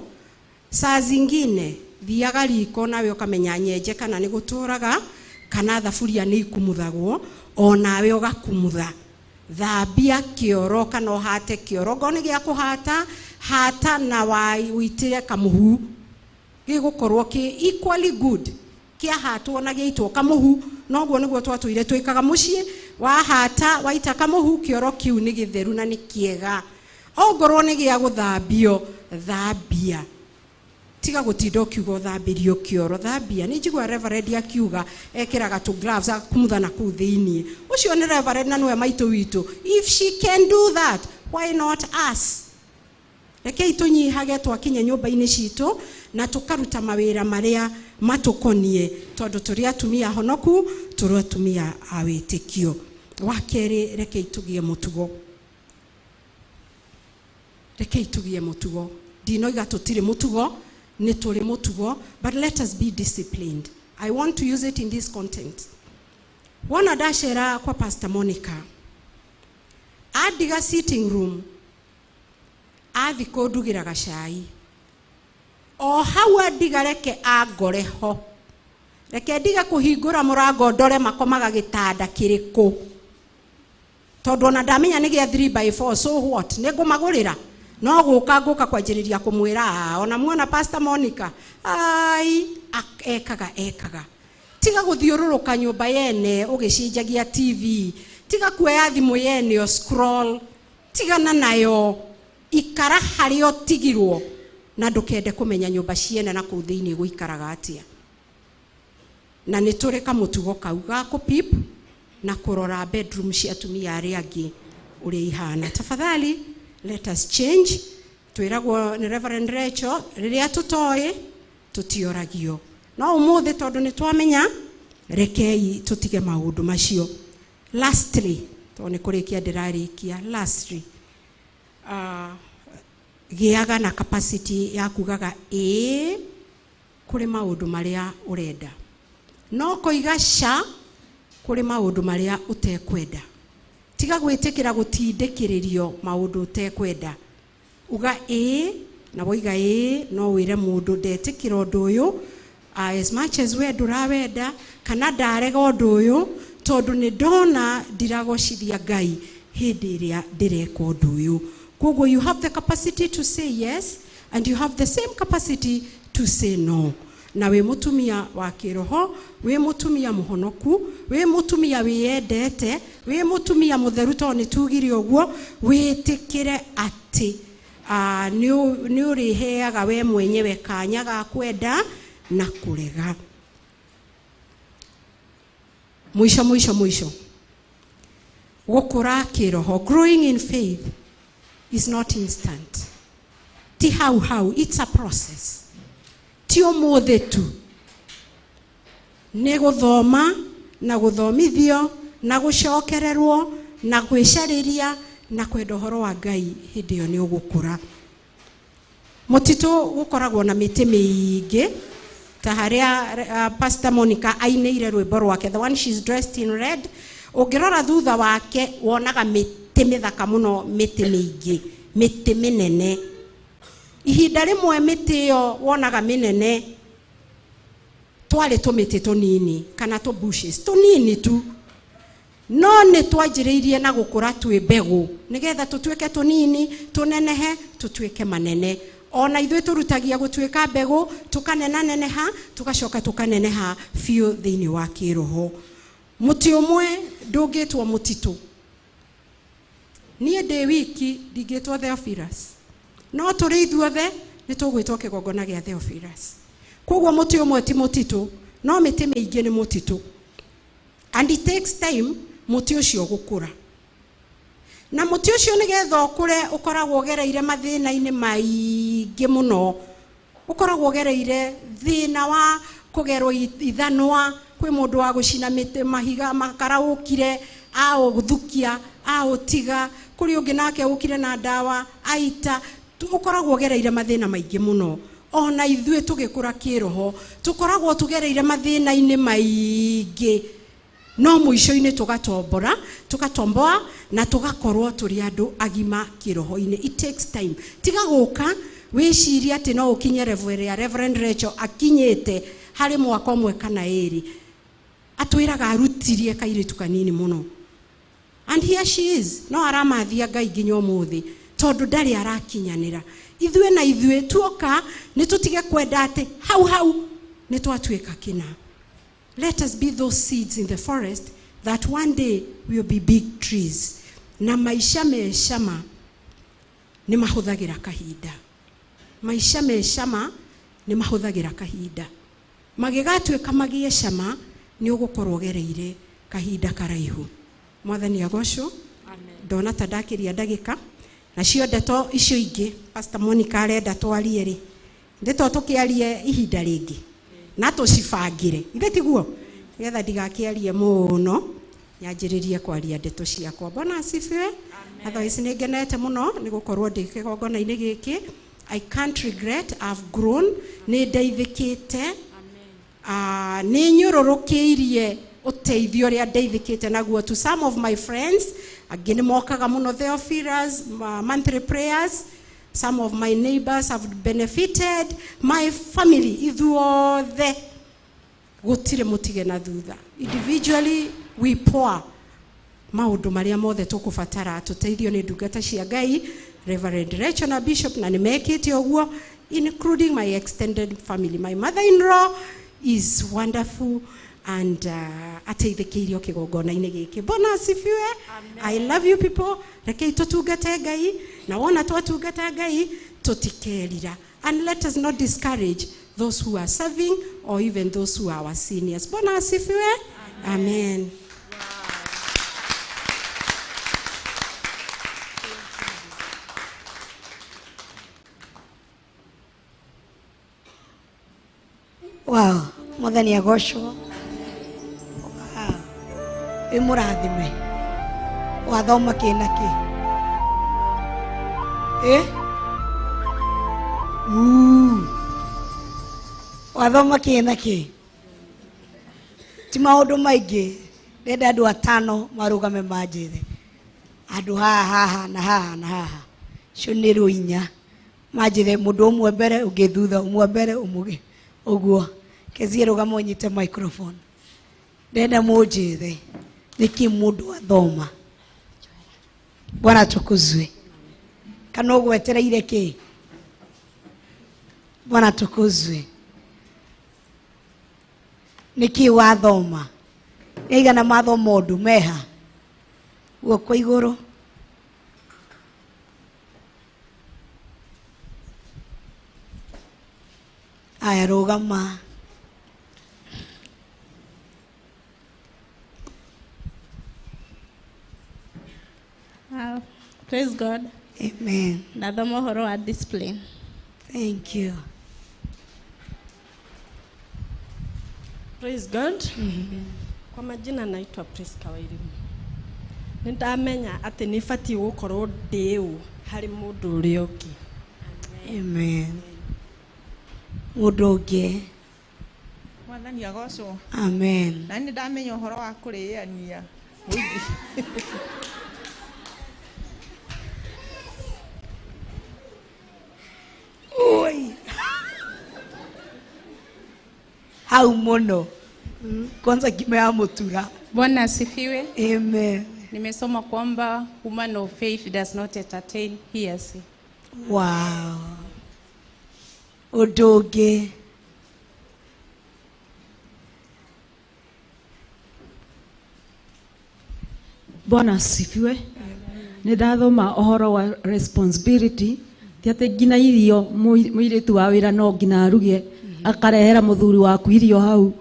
Saa zingine thiaga riko nawe ũkamenya nyenje kana nĩ gũtũraga, kana thaburia nĩ ikumuthagwo, onawe ũgakumutha. Thambia kĩoro kana ũhate kĩoro, ngorwo nĩ gĩa kũhata, hata na wĩitĩre kamũhu, gĩgũkorwo kĩ equally good kĩahatwo na gĩaitwo kamũhu. Noguo nĩguo twatũire twĩkaga mũciĩ, wahata waita kamũhu, kĩoro kĩu nĩ gĩtheru na nĩ kĩega. Ongorwo nĩ gĩa gũthambio, thambia. Tiga gũtinda ũkiuga ũthambĩrio kĩoro, thambia. Nĩ njigua Reverend akiuga ekĩraga tũ gloves akumutha na kũu thĩiniĩ. Ũcio nĩ Reverend na nĩwe maitũ witũ. If she can do that, why not us? Rekei tũnyihage twakinya nyũmba-inĩ citũ na tũkaruta mawĩra marĩa matũkonie, tondũ tũrĩ atumia honoku, tũrĩ atumia a wĩtĩkio. Wa kerĩ, rekei tũgĩe mũtugo. Rekei tũgĩe mũtugo. Ndinoiga tũtirĩ mũtugo, nĩ tũrĩ mũtugo, but let us be disciplined. I want to use it in this content. Wona ndacera kwa Pastor Monica, andiga sitting room, athi kũndugĩra gacai. O hau andiga reke angore ho. Reke ndige kũhingũra mũrango ndore makomaga gĩtanda kĩrĩkũ. Tondũ ona ndamenya nĩ gĩa 3x4, so what? Nĩ ngũmagũrĩra. No gũka ngũka kwanjĩrĩria kũmwĩra, ona muona Pastor Monica, ai, ekaga. Tiga gũthiũrũrũka nyũmba yene ũgĩcenjagia TV. Tiga kuoya thimũ yene o scroll. Tigana nayo. Ikara harĩa ũtigirwo na ndũkende kũmenya nyũmba ciene na kũu thĩinĩ gũikaraga atĩa. Na nĩ tũrĩ kamũtugo kau ga kũpip na kũrora bedroom cia atumia arĩa angĩ ũrĩa ihana. Tafadhali, let us change. Twĩragwo nĩ Reverend Rachel, rĩrĩa tũtoĩ tũtioragio. No ũmũthĩ tondũ nĩ twamenya, rekei tũtige maũndũ macio. Lastly, tondũ nĩ kũrĩkia ndĩrarĩkia, lastly, gĩaga na capacity ya kugaga ĩĩ kũrĩ maũndũ marĩa ũrenda, no kũiga ca kũrĩ maũndũ marĩa ũtekwenda. Tiga gwĩtĩkĩra gũtindĩkĩrĩrio maũndũ ũtekwenda. Uga ĩĩ, na woiga ĩĩ no wĩre mũndũ ndetĩkĩra ũndũ ũyũ, as much as we ndũrawenda kana ndarega ũndũ ũyũ, tondũ nĩ ndona ndiragocithia Ngai hĩndĩ ĩrĩa ndĩreka ũndũ ũyũ. Koguo you have the capacity to say yes, and you have the same capacity to say no. Na wĩ mũtumia wa kĩroho, wĩ mũtumia mũhonoku, wĩ mũtumia wĩyendete, wĩ mũtumia mũtheru, tondũ nĩ tugire ũguo, wĩtĩkĩre atĩ nĩ ũrĩheaga we mwenyewe kanya ga kwenda na kũrega. Mwisho mwisho mwisho, gũkũra kĩroho, growing in faith is not instant. Ti hau hau, it's a process. Ti ũmũthĩ tu, nĩ gũthoma na gũthomithio na gũcokererwo na gwĩcarĩria na kwenda ũhoro wa Ngai, hĩndĩ ĩyo nĩ ũgũkũra. Mũtitũ gũkoragwo na mĩtĩ mĩingĩ, ta harĩa Pastor Monica ainĩire rwĩmbo rwake, the one she's dressed in red. Ũngĩrora thutha wake wonaga mĩtĩ mĩthaka mũno, mĩtĩ mĩingĩ, mĩtĩ mĩnene. Ihinda rĩmwe mĩtĩ ĩyo wonaga mĩnene twarĩ tũmĩtĩ tũnini kana tũ bushes tũnini tu, no nĩ twanjĩrĩirie na gũkũra twĩ mbegũ nĩgetha tũtuĩke tũnini, tũnenehe, tũtuĩke manene. Ona ithuĩ tũrutagia gũtuĩka mbegũ, tũkanenaneneha, tũgacoka tũkaneneha biũ thĩinĩ wa kĩroho. Mũtĩ ũmwe ndũngĩtwo mũtitũ. Niĩ ndĩ wiki ndingĩtwo Theophilus, no tũrĩ ithuothe nĩ tũgwĩtwo kĩgongona gĩa Theophilus. Koguo mũtĩ ũmwe ti mũtitũ, no mĩtĩ mĩingĩ nĩ mũtitũ. And it takes time mũtĩ ũcio gũkũra. Na mũtĩ ũcio nĩgetha ũkũre ũkoragwo ũgereire mathĩna-inĩ maingĩ mũno. Ũkoragwo ũgereire thĩna wa kũgerwo ithanwa, kwĩ mũndũ wa gũcina mĩtĩ mahiga makara ũkire, aũthukia, aũtiga, kũrĩ ũngĩ nake ũkire na ndawa, aita. Ũkoragwo ũgereire mathĩna maingĩ mũno. Ona ithuĩ tũgĩkũra kĩroho, tũkoragwo tũgereire mathĩna-inĩ maingĩ, no mũico-inĩ tũgatombora, tũgatomboa na tũgakorwo tũrĩ andũ agima kĩroho-inĩ. It takes time. Tiga gũka wĩcirie atĩ no ũkinye level ĩrĩa Reverend Rachel akinyĩte harĩ mwaka ũmwe kana ĩrĩ. Atwĩraga arutirie kairĩtu kanini mũno. And here she is. No aramathia Ngai nginya ũmũthĩ, tondũ ndarĩ arakinyanĩra. Ithuĩ na ithuĩ tuoka nĩ tũtige kwenda atĩ hau hau nĩ twatuĩka kĩna. Let us be those seeds in the forest that one day will be big trees. Na maisha me cama nĩ mahũthagĩra kahinda. Maisha me cama nĩ mahũthagĩra kahinda. Magĩgatuĩka magĩe cama nĩ ũgũkorwo ũgereire kahinda karaihu. Mwathani agocwo. Ndona ta ndakĩria ndagĩka. Nacio ndeto icio ingĩ Pastor Monica arenda twarie rĩ, ndeto tũkĩarie ihinda rĩngĩ na tũcibangĩre, ithe tiguo, nĩgetha ndigakĩarie mũno, nyanjĩrĩrie kwaria ndeto ciakwa. Bwana asifiwe. Otherwise nĩ ngenete mũno nĩ gũkorwo ndĩ kĩgongona-inĩ gĩkĩ. I can't regret, I've grown, nĩ ndeithĩkĩte, nĩ nyũrũrũkĩirie ũteithio ũrĩa ndeithĩkĩte naguo to some of my friends. Angĩ nĩ mokaga mũno Theophilus monthly prayers. Some of my neighbors have benefited. My family ithuothe gũtirĩ mũtige na thutha. Individually we pour maũndũ marĩa mothe tũkũbatara tũteithio nĩ ndungata cia Ngai, Reverend Rachel na Bishop, na nĩ mekĩte ũguo, including my extended family. My mother-in-law is wonderful and ateithĩkĩirio kĩgongona-inĩ gĩkĩ. Bwana asifiwe. I love you people. Rekei tũtungate Ngai, na wona twatungata Ngai tũtikerira. And let us not discourage those who are serving or even those who are our seniors. Bwana asifiwe. Amen. Wow, Mwathani agocwo. Wĩ mũrathime. Wathoma kĩ na kĩ? Wathoma kĩ na kĩ? Ti maũndũ maingĩ. Ndenda andũ atano marũgame manjĩre. Andũ haha haha na haha na haha. Icio nĩ rũinya. Manjĩre mũndũ ũmwe mbere, ũngĩ thutha, ũmwe mbere, ũmwe ũguo. Kezie rũgama ũnyite microphone. Ndenda mũnjĩre nĩkĩ mũndũ athoma. Bwana atukuzwe. Kana ũgwetereire kĩ? Bwana atukuzwe. Nĩkĩ wathoma? Nĩ aigana mathoma ũndũ meha? Guoko igũrũ. Aya, rũgama. Praise God. Amen. Ndathoma ũhoro wa discipline. Thank you. Praise God. Kwa majina naitwa Priska Wairimu. Nĩndamenya atĩ nĩ batiĩ gũkorwo ndĩ ũ harĩ mũndũ ũrĩa ũngĩ. Amen. Mũndũ ũngĩ. Mwathani agocwo. Amen. Na nĩ ndamenya ũhoro wa kũrĩania. Oi. Hau mũno. Kwanza kime ya mutura. Bwana asifiwe. Amen. Nimesoma kwamba woman of faith does not entertain hearsay. Wow. Ũndũ ũngĩ. Bwana asifiwe. Nĩ ndathoma ũhoro wa responsibility ti atĩ nginya irio mũirĩtu wa wĩra no nginya aruge akarehera mũthuri waku irio hau.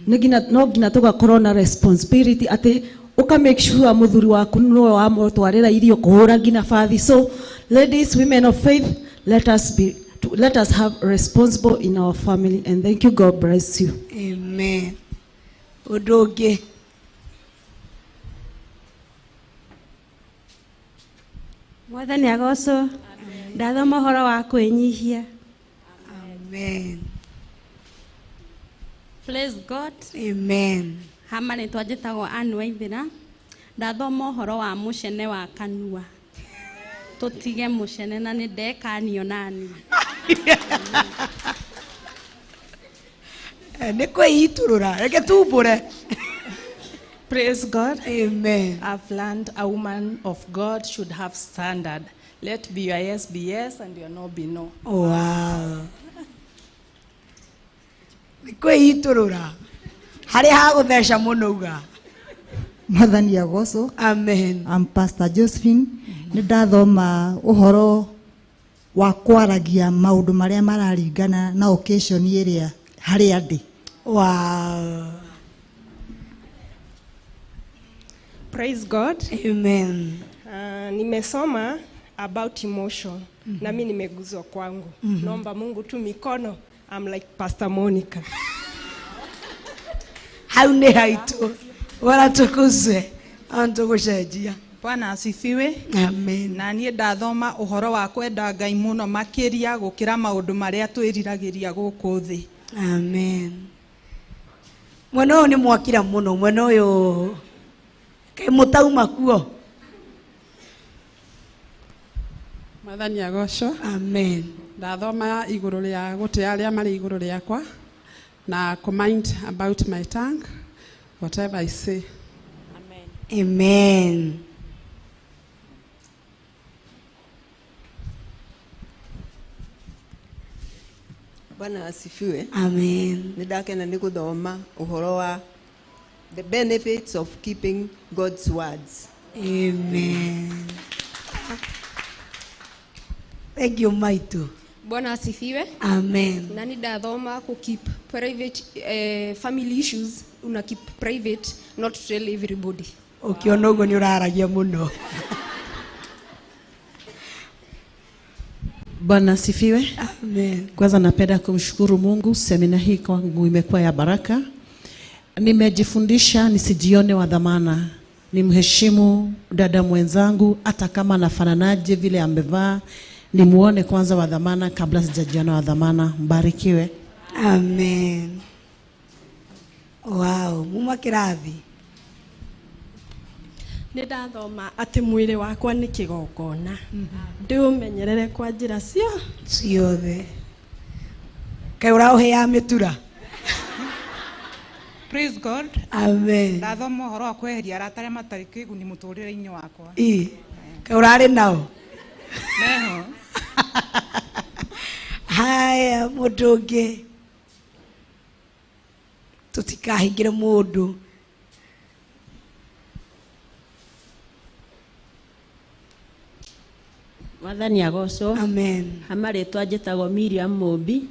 Nĩ nginya no nginya tũgakorwo na responsibility atĩ uka make sure mũthuri waku nĩwe wamũtwarĩra irio kũhũra nginya bathi. So ladies, women of faith, let us have responsible in our family, and thank you. God bless you. Amen. Ũndũ ũngĩ. Mwathani agocwo. Ndathoma ũhoro wa kwĩnyihia. Amen. Praise God. Amen. Hama rĩtwa njĩtagwo Ann Waithera. Ndathoma ũhoro wa mũcene wa kanua. Tũtige mũcene na nĩ ndekanio nani. Nĩ kwĩitũrũra, reke tumbũre. Praise God. Amen. I've learned a woman of God should have standard. Let be your yes be yes and your no be no. Wow. Nĩ kwĩitũrũra. Harĩa hagũtheca mũno uga. Mwathani agocwo. Amen. I'm Pastor Josephine. Nĩ ndathoma ũhoro wa kwaragia maũndũ marĩa mararingana na occasion ĩrĩa harĩa ndĩ. Wow. Praise God. Amen. Nimesoma about emotion. Na mimi nimeguzwa kwangu. Naomba Mungu tu mikono. I'm like Pastor Monica. Hau nĩ haitũ. Wala tukuzwe. Antu gũcenjia. Bwana asifiwe. Amen. Na niĩ ndathoma ũhoro wa kwenda Ngai mũno makĩria gũkĩra maũndũ marĩa twĩriragĩria gũkũ thĩ. Amen. Mwena ũyũ nĩ mwakira mũno, mwena ũyũ kaĩ mũtauma kuo. Mwathani agocwo. Amen. Ndathoma igũrũ rĩa gũtĩa arĩa marĩ igũrũ rĩakwa na command about my tongue whatever I say. Amen. Amen. Bwana asifiwe. Amen. Nĩndakena nĩ gũthoma ũhoro wa the benefits of keeping God's words. Amen. Thank you, Maitu. Bwana asifiwe. Amen. Na ndathoma ku keep private family issues, una keep private, not to tell everybody. Ukiona ũguo nĩ ũraragia mũno. Bwana asifiwe. Amen. Kwanza napenda kumshukuru Mungu, semina hii kwangu imekuwa ya baraka. Nimejifundisha nisijione wa dhamana, nimheshimu dada mwenzangu hata kama anafananaje vile amevaa, nimuone kwanza wa dhamana kabla sijajiona wa dhamana. Mbarikiwe. Amen. Wow, muma kirathi. Nĩ ndathoma atĩ mwĩrĩ wakwa nĩ kĩgongona. Ndĩũmenyerere kwa njĩra ciothe. Kaĩ ũraũheaga mĩtura? Praise God. Amen. Ndathoma ũhoro wa kweheria arata arĩa matarĩ kĩguni mũtũrĩre-inĩ wakwa. Ĩ, kaĩ ũrarĩ nao? Meho. Haya, mũndũ ũngĩ. Tũtikahingĩre mũndũ. Mwathani agocwo. Amen. Hamarĩtwa njĩtagwo Miriam Mũmbi.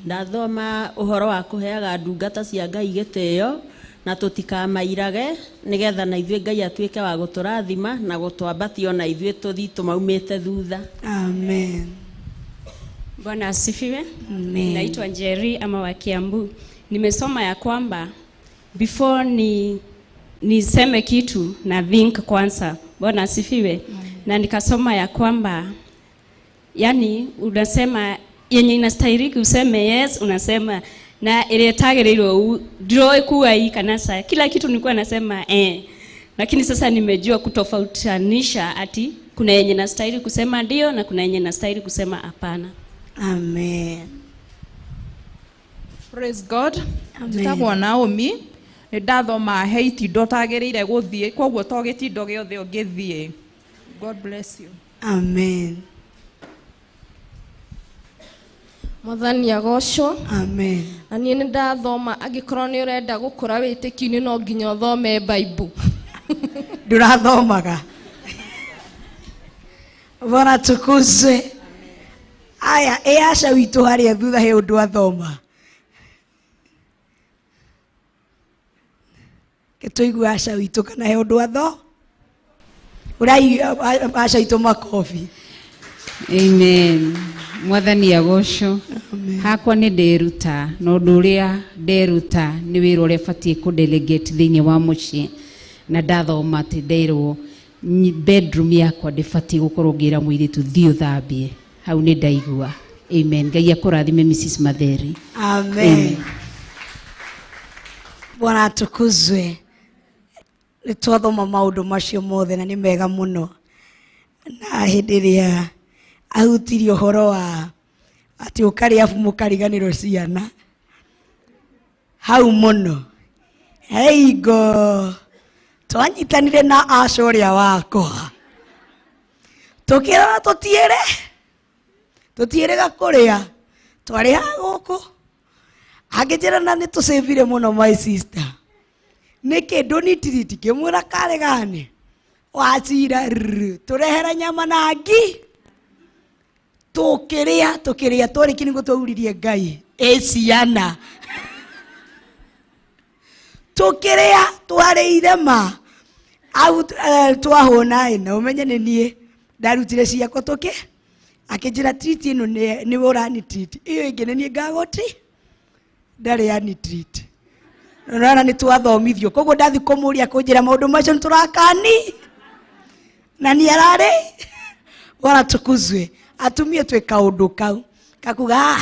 Ndathoma ũhoro wa kũheaga ndungata cia Ngai gĩtĩo na tũtikamairage nĩgetha na ithuĩ Ngai atuĩke wa gũtũrathima na gũtwambatia ona ithuĩ tũthiĩ tũmaumĩte thutha. Amen. Bwana asifiwe. Amen. Naitwa Njeri ama wa Kiambu. Nimesoma ya kwamba before ni niseme kitu na think kwanza. Bwana asifiwe. Na nikasoma ya kwamba yani unasema yenye inastahili useme yes, unasema na ile tagiriro ndio kuwa hii kanisa. Kila kitu nilikuwa nasema eh. Lakini sasa nimejua kutofautanisha ati kuna yenye nastahili kusema ndio na kuna yenye nastahili kusema hapana. Amen. Praise God. Njĩtagwo Naomi. Nĩ ndathoma he itindo tagĩrĩire gũthiĩ, koguo to gĩtindo gĩothe ũngĩthiĩ. God bless you. Amen. Mwathani agocwo. Amen. Na niĩ nĩ ndathoma angĩkorwo nĩ ũrenda gũkũra wĩtĩkio-inĩ no nginya ũthome Bible. Ndũrathomaga. Bwana tukuzwe. Aya, ĩ aca witũ harĩa thutha he ũndũ athoma. Tũigue aca witũ kana he ũndũ atho. Ũrai aca witũ makobi. Amen. Mwathani agocwo. Hakwa nĩ nderuta na ũndũ ũrĩa nderuta nĩ wĩra ũrĩa batiĩ kũ delegate thĩinĩ wa mũciĩ na ndathoma atĩ nderwo bedroom yakwa ndĩbatiĩ gũkorwo ngĩra mũirĩtu thiĩ ũthambie. Hau nĩ ndaigua. Amen. Ngai akũrathime Mrs. Matheri. Amen. Bwana atukuzwe. Nĩ twathoma maũndũ macio mothe na nĩ mega mũno. Na hĩndĩ ĩrĩa ahutirie ũhoro wa atĩ ũkarĩa abu mũkariganĩrwo ciana hau mũno. Heigo twanyitanire na aca ũrĩa wakwa tũkĩrora tũtiĩre tũtiĩrĩga kũrĩa twarĩhaga gũkũ angĩnjĩra na nĩ tũcĩbire mũno my sister nĩkĩ ndũnitiriti ngĩmwĩra karĩ gani wacira tũrehera nyama na ngi tũkĩrĩa tũkĩrĩa twarĩkia nĩguo twauririe Ngai ĩ ciana tũkĩrĩa twarĩire ma au twahũna ĩ na ũmenye nĩ niĩ ndarutire ciakwa tũkĩ akĩnjĩra treat ĩno nĩwe ũrani treat ĩyo ĩngĩ nĩ niĩ ngagũti ndarĩ yani treat nona nĩ twathomithio koguo ndathi kũmũria kũnjĩra maũndũ macio nĩ tũrakani na nĩ ararĩ wala tukuzwe atumie twĩ kaũndũ kau kakuga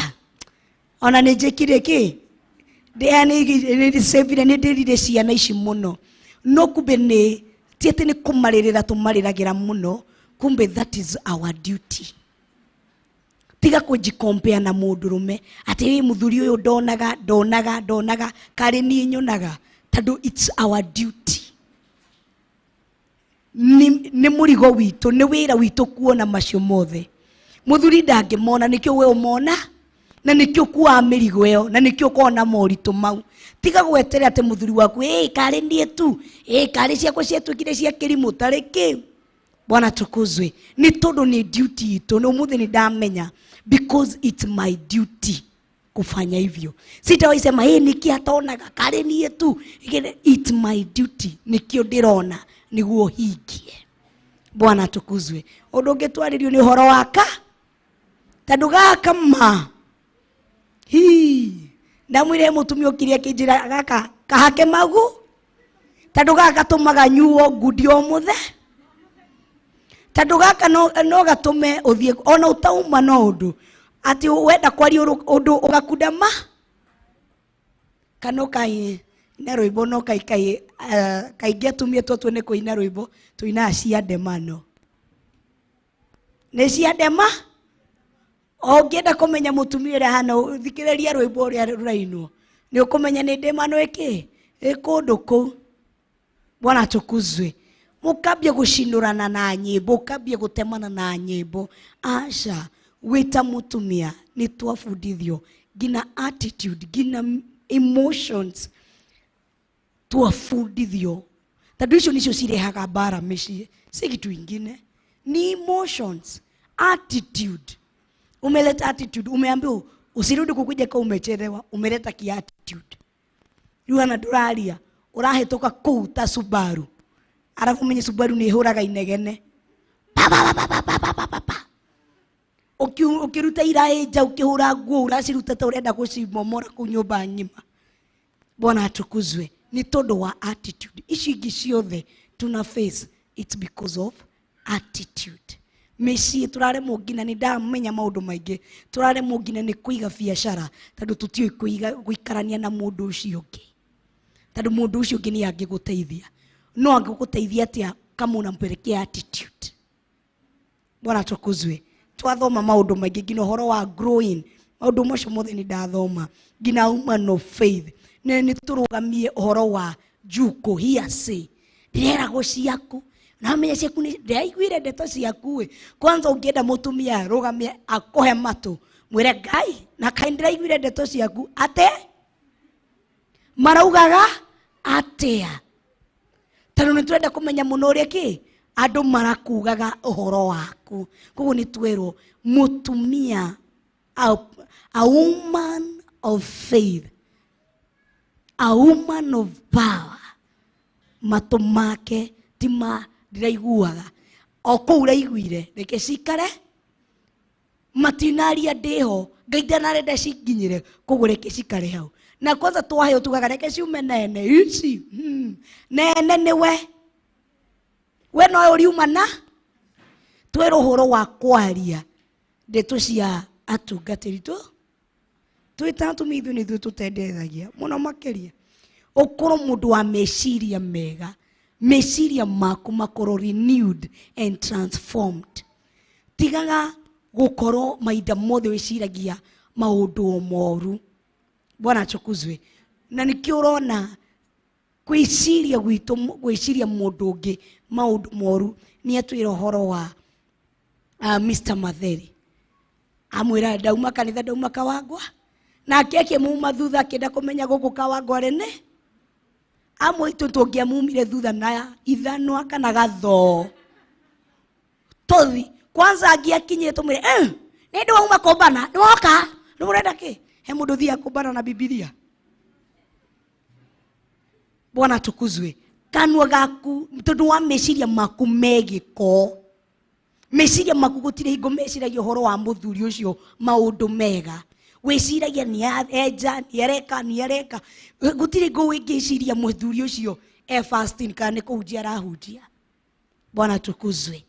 ona nĩ njĩkire kĩ nĩ nĩ ndĩrire ciana ici mũno no kumbe nĩ ti atĩ nĩ kũmarĩrĩra tũmarĩragĩra mũno kumbe that is our duty. Tiga kũnjikompea na mũndũrũme atĩ ĩ mũthuri ũyũ ndonaga ndonaga ndonaga karĩ niĩ nyonaga tondũ it's our duty. Nĩ mũrigo witũ nĩ wĩra witũ kuona macio mothe. Mũthuri ndangĩmona nĩkĩo we ũmona na nĩkĩo ũkuaga mĩrigo ĩyo na nĩkĩo ũkoragwo na moritũ mau. Tiga gweterera atĩ mũthuri waku ĩ karĩ niĩ tu ĩ karĩ ciakwa ciatuĩkire cia kĩrimũ tarĩ kĩ. Bwana tukuzwe. Nĩ tondũ nĩ duty itũ na ũmũthĩ nĩ ndamenya because it's my duty kufanya hivyo. Sitawahi sema hey niki atonaga karĩ niĩ tu. It's my duty nĩkĩo ndĩrona nĩguo hingie. Bwana tukuzwe. Ũndũ ũngĩ twarĩrio nĩ ũhoro waka tondũ gaka ma hi ndamwĩre mũtumia ũkire akĩnjĩra gaka kahake magu tondũ gaka gatũmaga nyuo ngundi o mũthe tondũ gaka no gatũme ũthiĩ ona ũtauma no ũndũ atĩ wenda kwaria ũndũ ũgakunda ma kana ũkaina rwĩmbo no kaingĩ atumia twatue nĩ kũina rwĩmbo tũinaga cia ndemano nĩ cia ndema. Ũngĩenda kũmenya mũtumia ũrĩa ahana thikĩrĩria rwĩmbo ũrĩa rũrainwo nĩ ũkũmenya nĩ ndemano ĩkĩ ĩ kũndũ kũu. Bwana tukuzwe. Mũkambia gũcinũrana na nyĩmbo ũkambia gũtemana na nyĩmbo aca wĩta mũtumia nĩ twabundithio nginya attitude nginya emotions Twabundithio tondũ icio nicio cirehaga mbara mĩciĩ, si kitu ingine, ni emotions, attitude. Umeleta attitude, umeambiwa usirudi kukuja kwa umechelewa, umeleta ki attitude. Rĩu ana ndũraria, ũrahĩtũka kũu ta Subaru, arabu menye Subaru nĩ ĩhũraga inegene pa pa pa pa pa pa pa pa pa. Ũkĩruta iraĩ nja, ũkĩhũra nguo, ũraciruta ta ũrenda gũcimomora kũu nyũmba ng'ima. Bwana atukuzwe. Ni tondũ wa attitude. Ici ingĩ ciothe tuna face, it's because of attitude. Mĩciĩ tũraremwo nginya, nĩ ndamenya maũndũ maingĩ, tũraremwo nginya nĩ kũiga biacara tondũ tũtiũĩ gũikarania na mũndũ ũcio ũngĩ, tondũ mũndũ ũcio ũngĩ nĩ angĩgũteithia, no angĩgũteithia atĩa kama unampelekea attitude? Bwana atukuzwe. Twathoma maũndũ maingĩ nginya ũhoro wa growing, maũndũ macio mothe nĩ ndathoma, nginya woman of faith, nĩ tũrũgamie ũhoro wa juko hearsay, ndĩreragwo ciaku na menya ciaku nĩ ndĩraiguire ndeto ciaku ĩ. Kwanza ũngĩenda mũtumia arũgamie akũhe matũ, mwĩre Ngai na kaĩ ndĩraiguire ndeto ciaku ate maraugaga atĩa, tondũ nĩ tũrenda kũmenya mũno ũrĩa kĩ andũ marakugaga ũhoro waku. Koguo nĩ twerwo mũtumia, a woman of faith, a woman of power, matũ make ti ma ndĩraiguaga o kũu ũraiguire, reke cikare matinaria ndĩho, Ngai ndanarenda cinginyĩre, koguo reke cikare hau. Na kwanza twaheo tugaga reke ciume nene ici, nene nĩwe we no ũriuma na twĩrwo ũhoro wa kwaria ndeto cia atungatĩri tu twĩ atumia ithuĩ nĩ ithuĩ tũtendethagia mũno makĩria. Ũkorwo mũndũ wa meciria mega, meciria maku makorwo renewed and transformed. Tigaga gũkorwo mahinda mothe wĩciragia maũndũ o moru. Bwana atukuzwe. Na nĩkĩo ũrona kwĩciria gwitũ, gwĩciria mũndũ ũngĩ maũndũ moru. Nĩ atwĩra ũhoro wa Mr. Matheri, amwĩra ndauma kanitha, ndauma Kawangwa, nake akĩmuma thutha akĩenda kũmenya gũkũ Kawangwa rĩ amwe itũ tũngĩamumire thutha na ithanwa kana gathoo tũthi kwanza angĩakinyire tũmwĩre nĩ ndĩ wauma kũmbana, nĩ woka, nĩ ũrenda kĩ? He mũndũ ũthiaga kũmbana na Bibilia. Bwana atukuzwe. Kanua gaku tondũ wa meciria maku megĩko, meciria maku gũtirĩ hingo meciragia ũhoro wa mũthuri ũcio maũndũ mega, wĩciragia nĩ enja, nĩ areka, nĩ areka, gũtirĩ hingo wĩngĩciria mũthuri ũcio e fasting kana nĩ kũhunjia arahunjia. Bwana atukuzwe.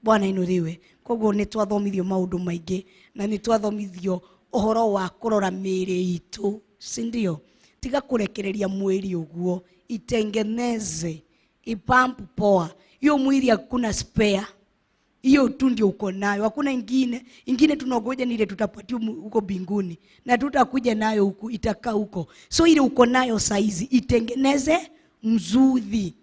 Bwana inũriwe. Koguo nĩ twathomithio maũndũ maingĩ na nĩ twathomithio ũhoro wa kũrora mĩĩrĩ itũ, si ndio? Tiga kũrekereria mwĩrĩ ũguo, itengeneze, ipamp poa. Hiyo mwili hakuna spare, hiyo tu ndio uko nayo, hakuna ingine. Ingine tunangoja ni ile tutapatiwa huko mbinguni, na tutakuja nayo huku, itakaa huko. So ile uko nayo saizi itengeneze mzuri.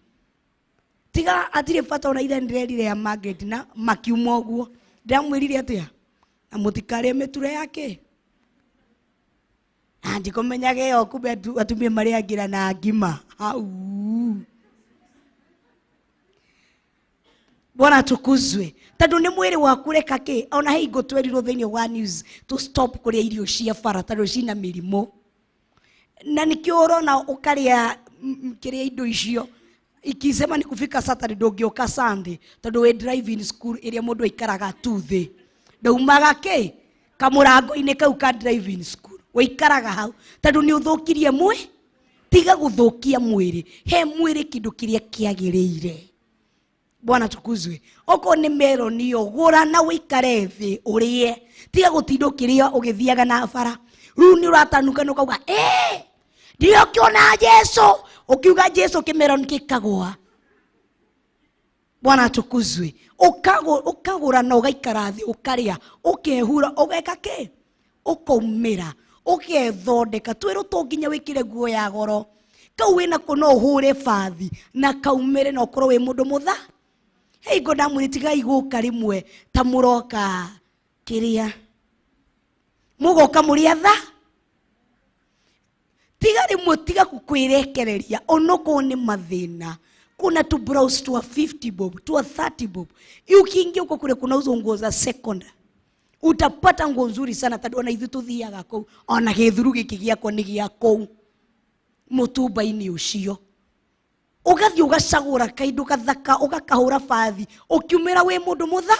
Tiga atire bata ona ile ndirerire ya Margaret na makiuma ũguo, ndamwĩrire atĩa na mũtikarĩe mĩture yake, na ndikũmenyaga ĩyo kumbe atumia marĩangĩra na ngima hau. Bwana atukuzwe. Tondũ nĩ mwĩrĩ waku reka kĩ, ona hingo twerirwo thĩinĩ wa news to stop kũrĩa irio cia bara tondũ cina mĩrimũ, na nĩkĩo ũrona ũkarĩa kĩrĩa indo icio ikisema ni kufika Saturday ndũngĩũka Sunday tondũ wĩ driving school ĩrĩa mũndũ aikaraga tu thĩ, ndaumaga kĩ kamũrango-inĩ kau ka driving school, wĩikaraga hau tondũ nĩ ũthũkirie mwĩ. Tiga gũthũkia mwĩrĩ, he mwĩrĩ kĩndũ kĩrĩa kĩagĩrĩire. Bwana tukuzwe. Okorwo nĩ meroni ĩyo gũra na wĩikare thĩ ũrĩe, tiga gũtinda ũkĩrĩa ũgĩthiaga na bara. Rĩu nĩ ũratanuka na ũkauga ndiũkĩona Jesu, ũkiuga Jesu kĩmeroni gĩkagũa. Bwana atukuzwe. Ũkagũra na ũgaikara thĩ ũkarĩa, ũkehura, ũgeka kĩ, ũkaumĩra, ũgethondeka. Twĩrwo to nginya wĩkĩre nguo ya goro, kau wĩnako no ũhũre bathi na kaumĩre na ũkorwo wĩ mũndũ mũtha. Hei ngo ndamwĩrire tigai gũka rĩmwe ta mũroka kĩrĩa mũgoka mũrĩ atha. Tiga rĩmwe tiga kwĩrekereria onokorwo nĩ mathĩna. Kuna tu browse twa 50 bob, twa 30 bob. Ukiingia huko kule kunauzwa nguo za secondary. Utapata nguo nzuri sana tondũ ona ithuĩ tũthiaga kũu. Ona gĩthuru gĩkĩ gĩakwa nĩ gĩa kũu. Mũtumba-inĩ ũcio. Ũgathiĩ ũgacagũra kaindũ gathaka, ũgakahũra bathi, ũkiumĩra wĩ mũndũ mũtha.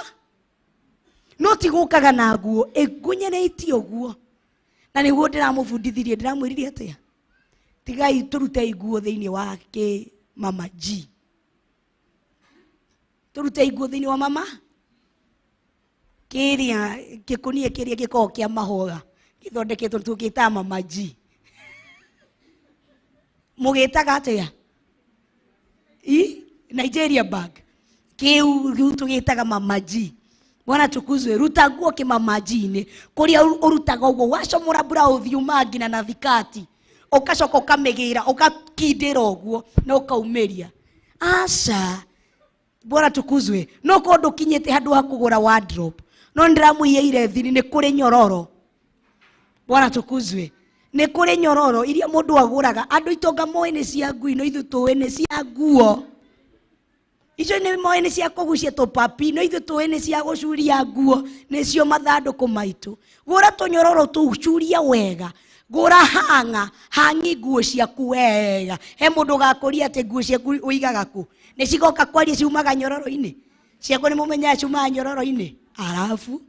No ti gũkaga na nguo ĩngunyanĩtie ũguo. Na nĩguo ndĩramũbundithirie, ndĩramwĩrire atĩa? Tigai tũrute nguo thĩinĩ wa kĩ mama G. Tũrute nguo thĩinĩ wa mama kĩrĩa gĩkũnia kĩrĩa gĩkoragwo kĩa mahũa gĩthondeketwo tũgĩtaga mama G. Mũgĩtaga atĩa? I Nigeria bag. Kĩu rĩu tũgĩtaga mama G. Bwana tukuzwe. Ruta nguo kĩmama G-inĩ kũrĩa ũrutaga ũguo wacomora blouse uma nginya na thikati ũgacoka ũkamĩgĩra ũgakindĩra ũguo na ũkaumĩria. Aca. Bwana tukuzwe. No korwo ndũkinyĩte handũ ha kũgũra wardrobe, no ndĩramũiyĩire thiri nĩ kũrĩ nyororo. Bwana tukuzwe. Nĩ kũrĩ nyororo iria mũndũ agũraga. Andũ itonga moĩ nĩ cia ngui, no ithuĩ tũĩ nĩ cia nguo. Icio nĩ moĩ nĩ cia kũgucia tũpapi, no ithuĩ tũĩ nĩ cia gũcuria nguo, nĩcio mathandũkũ maitũ. Gũra tũnyororo tũu, curia wega. Gũra hanga, hangi nguo ciaku wega. He mũndũ ũgakũria atĩ nguo ciaku ũigaga kũ? Nĩ cigoka kwaria ciumaga nyororo-inĩ. Ciakwa nĩ mũmenyaga ciumaga nyororo-inĩ. Arabu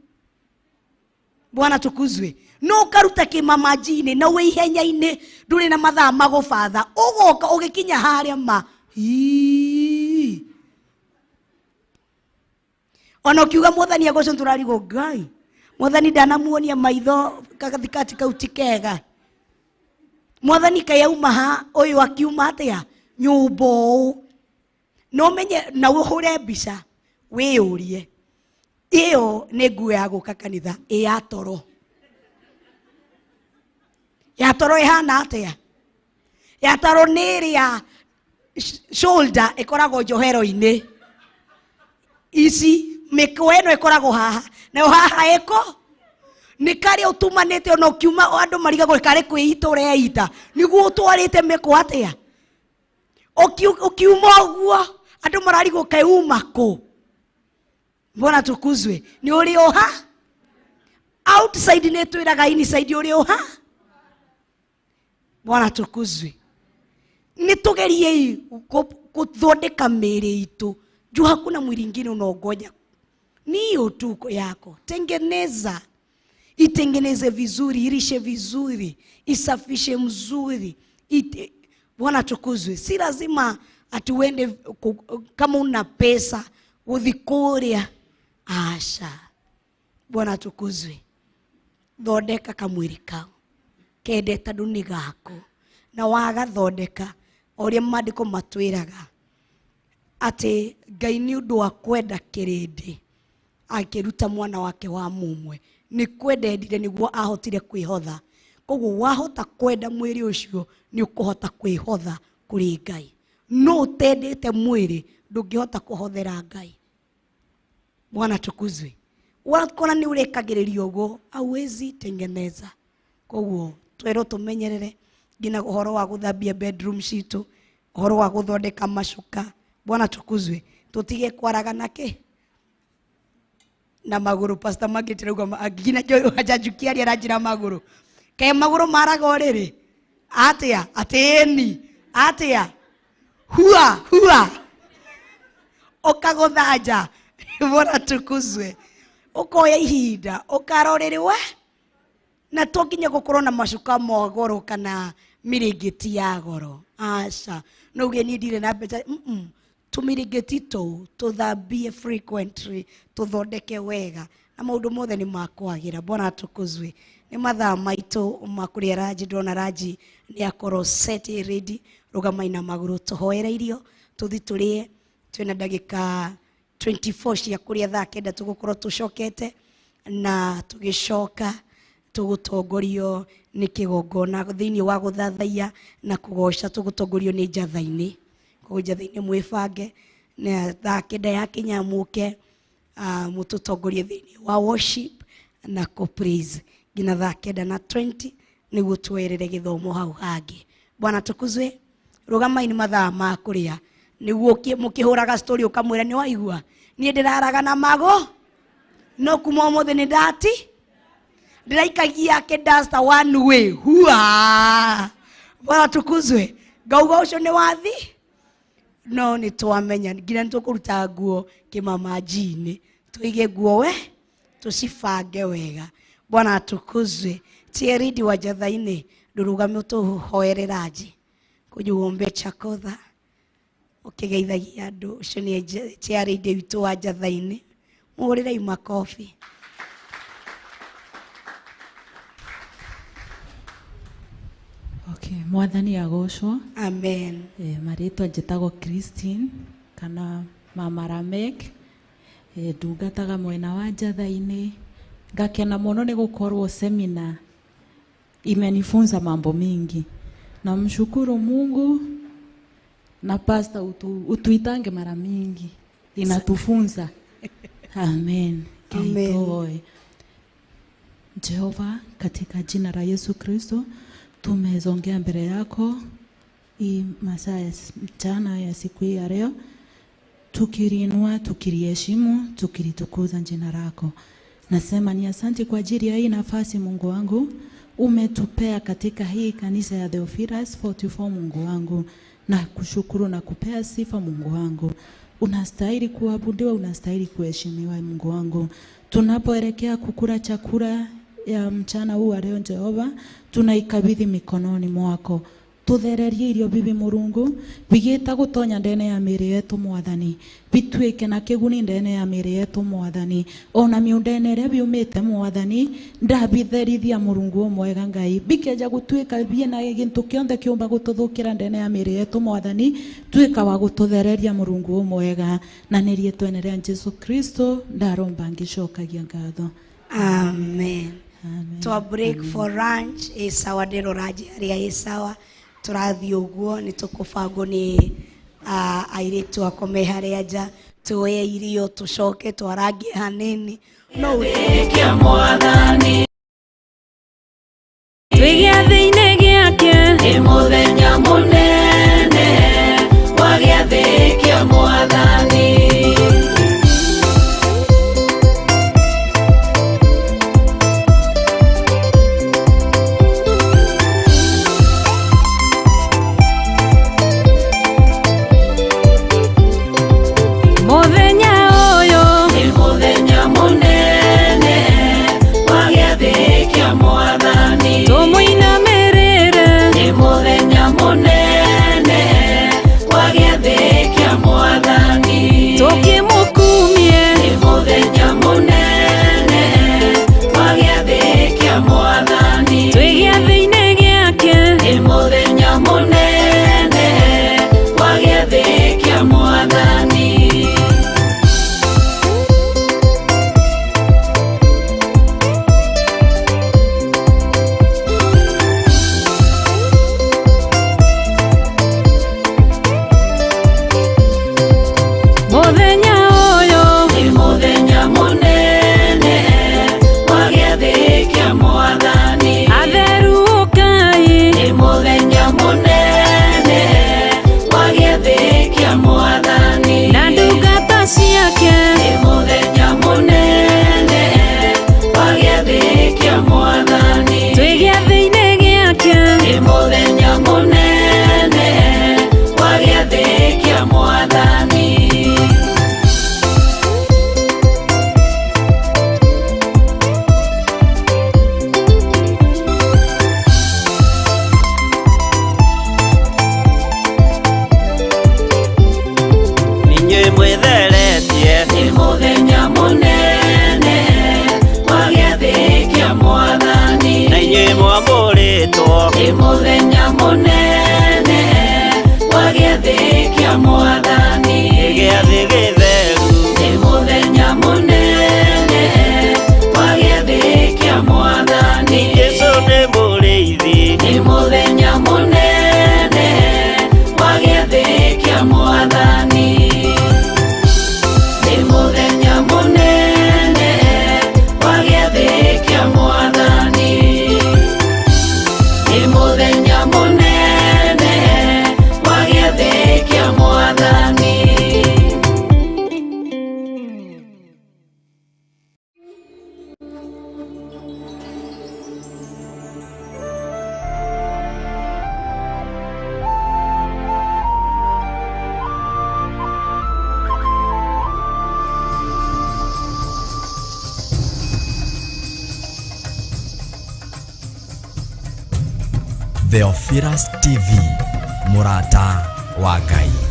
Bwana tukuzwe. No ũkaruta kĩmama-inĩ na wĩ ihenya-inĩ, ndũrĩ na mathaa magũbatha. Ũgoka ũgĩkinya harĩa ma. Hii. Ona ũkiuga mwathani agocwo tũrarigwo Ngai. Mwathani ndanamuonia maitho gagathikati kau ti kega. Mwathani kaĩ auma ha ũyũ akiuma atĩa nyũmba ũũ. No menye na ũhũre mbica wĩyũrie ĩyo nĩ nguo ya gũka kanitha ĩ ya toro. Ya toro ĩhana atĩa? Ya toro nĩ ĩrĩa shoulder ĩkoragwo njohero-inĩ. Ici mĩkwa ĩno ĩkoragwo haha nayo haha ĩko nĩ karĩa ũtumanĩte ona ũkiuma andũ marigagwo karĩ kwĩita ũreita nĩguo ũtwarĩte mĩkwa atĩa. Ũkiuma ũguo andũ mararigwo kaĩ uma kũ. Bwana tukuzwe. Nĩ ũrĩ ũha outside nĩ twĩraga inside ũrĩ ũha. Bwana tukuzwe. Nĩ tũgeriei gũthondeka mĩĩrĩ itũ juu hakuna mwili ingine unaongoja. Ni hiyo tu yako. Tengeneza. Itengeneze vizuri, irishe vizuri, isafishe mzuri. Bwana tukuzwe. Si lazima ati uende kama una pesa uthikuria. Asha. Bwana tukuzwe. Thondeka kamwiri kau. Kende tondu nĩ gaku. Na wagathondeka ũrĩa maandĩko matwĩraga atĩ Ngai nĩ ũndũ wa kwenda kĩrĩndĩ akĩruta mwana wake wa mũmwe. Nĩ kwenda endire nĩguo ahotire kwĩhotha. Koguo wahota kwenda mwĩrĩ ũcio nĩ ũkũhota kwĩhotha kũrĩ Ngai. No ũtendete mwĩrĩ ndũngĩhota kũhothera Ngai. Bwana tukuzwe. Wakora nĩ ũrekagĩrĩria ũguo hauwezi tengeneza. Koguo twerwo tũmenyerere nginya ũhoro wa gũthambia bedroom citũ, ũhoro wa gũthondeka macuka. Bwana tukuzwe. Tũtige kwaraga nake na magũrũ. Pastor Margaret arauga nginya hajanjukia arĩa aranjĩra magũrũ. Kaĩ magũrũ maraga ũrĩrĩ? Atĩa? Atĩni? Atĩa? Hua, hua. Ũkagũtha nja. Bwana tukuzwe. Ũkoya ihinda, ũkarora we. Na to nginya gũkorwo na macuka ma goro kana mĩrĩngĩti ya goro. Aca. No uge niĩ ndirĩ na mbeca. Tũmĩrĩngĩti tũu tũthambie frequently, tũthondeke wega na maũndũ mothe nĩ makwagĩra. Bwana tukuzwe. Nĩ mathaa maitũ ma kũrĩa ranji, ndĩrona ranji nĩ akorwo set ready. Rũgamai na magũrũ tũhoere irio tũthi tũrĩe. Twĩna ndagĩka 24 cia kũrĩa thaa 9 tũgũkorwo tũcokete na tũgĩcoka tũgũtongorio nĩ kĩgongona thĩinĩ wa gũthathaiya na kũgoca. Tũgũtongorio nĩ njatha-inĩ. Koguo njatha-inĩ mwĩbange na thaa 9 yakinya mũke mũtũtongorie thĩinĩ wa worship na kũ praise nginya thaa 9:20 nĩguo twerere gĩthomo hau hangĩ. Bwana tukuzwe. Rugamai nĩ mathaa ma kũrĩa nĩguo mũkĩhũraga story ũkamwĩra nĩ waigua niĩ ndĩraraga na mago no kuma ũmũthĩ nĩ ndati ndĩraikagia kĩdasta one way hua. Bwana tukuzwe. Ngauga ũcio nĩ wathi no nĩ twamenya nginya nĩ tũkũruta nguo kĩmamaji-inĩ tũige nguo we tũcibange wega. Bwana atukuzwe. Tieridi wa Jathaini ndũrũgame ũtũhoere nji kujuombe chakotha ukigeithagia andu ucio ni chairlady witũ wa Jathaini muhũrĩrei makobi. Okay, mwathani agocwo. Amen. Marĩtwa njĩtagwo Christine kana Mama Ramek. Ndungataga mwena wa Jathaini. Ngakena mũno nĩ gũkorwo semina imenifunza mambo mingi. Namshukuru Mungu na pastor utuitange mara mingi inatufunza. Amen. Amen. Jehova, katika jina la Yesu Kristo tumezongea mbele yako hii masaa ya mchana ya siku hii ya leo, tukirinua, tukiriheshimu, tukilitukuza jina lako. Nasema ni asante kwa ajili ya hii nafasi Mungu wangu umetupea katika hii kanisa ya Theophilus 44 Mungu wangu, na kushukuru na kupea sifa Mungu wangu. Unastahili kuabudiwa, unastahili kuheshimiwa Mungu wangu. Tunapoelekea kukula chakula ya mchana huu wa leo Jehova, tunaikabidhi mikononi mwako. Tuthererie irio bibi Murungu bigita gutonya ndene ya mĩĩrĩ yetu mwathani, bituĩke na kĩguni ndene ya mĩĩrĩ yetu mwathani, ona miundene ĩrĩa biumĩte mwathani ndabitherithia Murungu mwega Ngai, bikeja gutuĩka bie na gĩntũ kĩonthe kĩũmba gũtũthũkĩra ndene ya mĩĩrĩ yetu mwathani, tuĩka wa gũtũthereria Murungu mwega, na nĩ rĩĩtwa rĩa Jesu Kristo ndaromba ngĩcokagia ngatho. Amen. To break for lunch ĩsawa ndĩroranji harĩa ĩsawa tũrathiĩ ũguo nĩ tũkũbangwo nĩ airĩtu akwa me harĩa nja tuoye irio tũcoke twarangie hanini no mwathani twĩ gĩathĩ-inĩ gĩake nĩ mũthenya mũnene wa gĩathĩ kĩa mwathani. Mũthenya Theophilus TV, mũrata wa Ngai.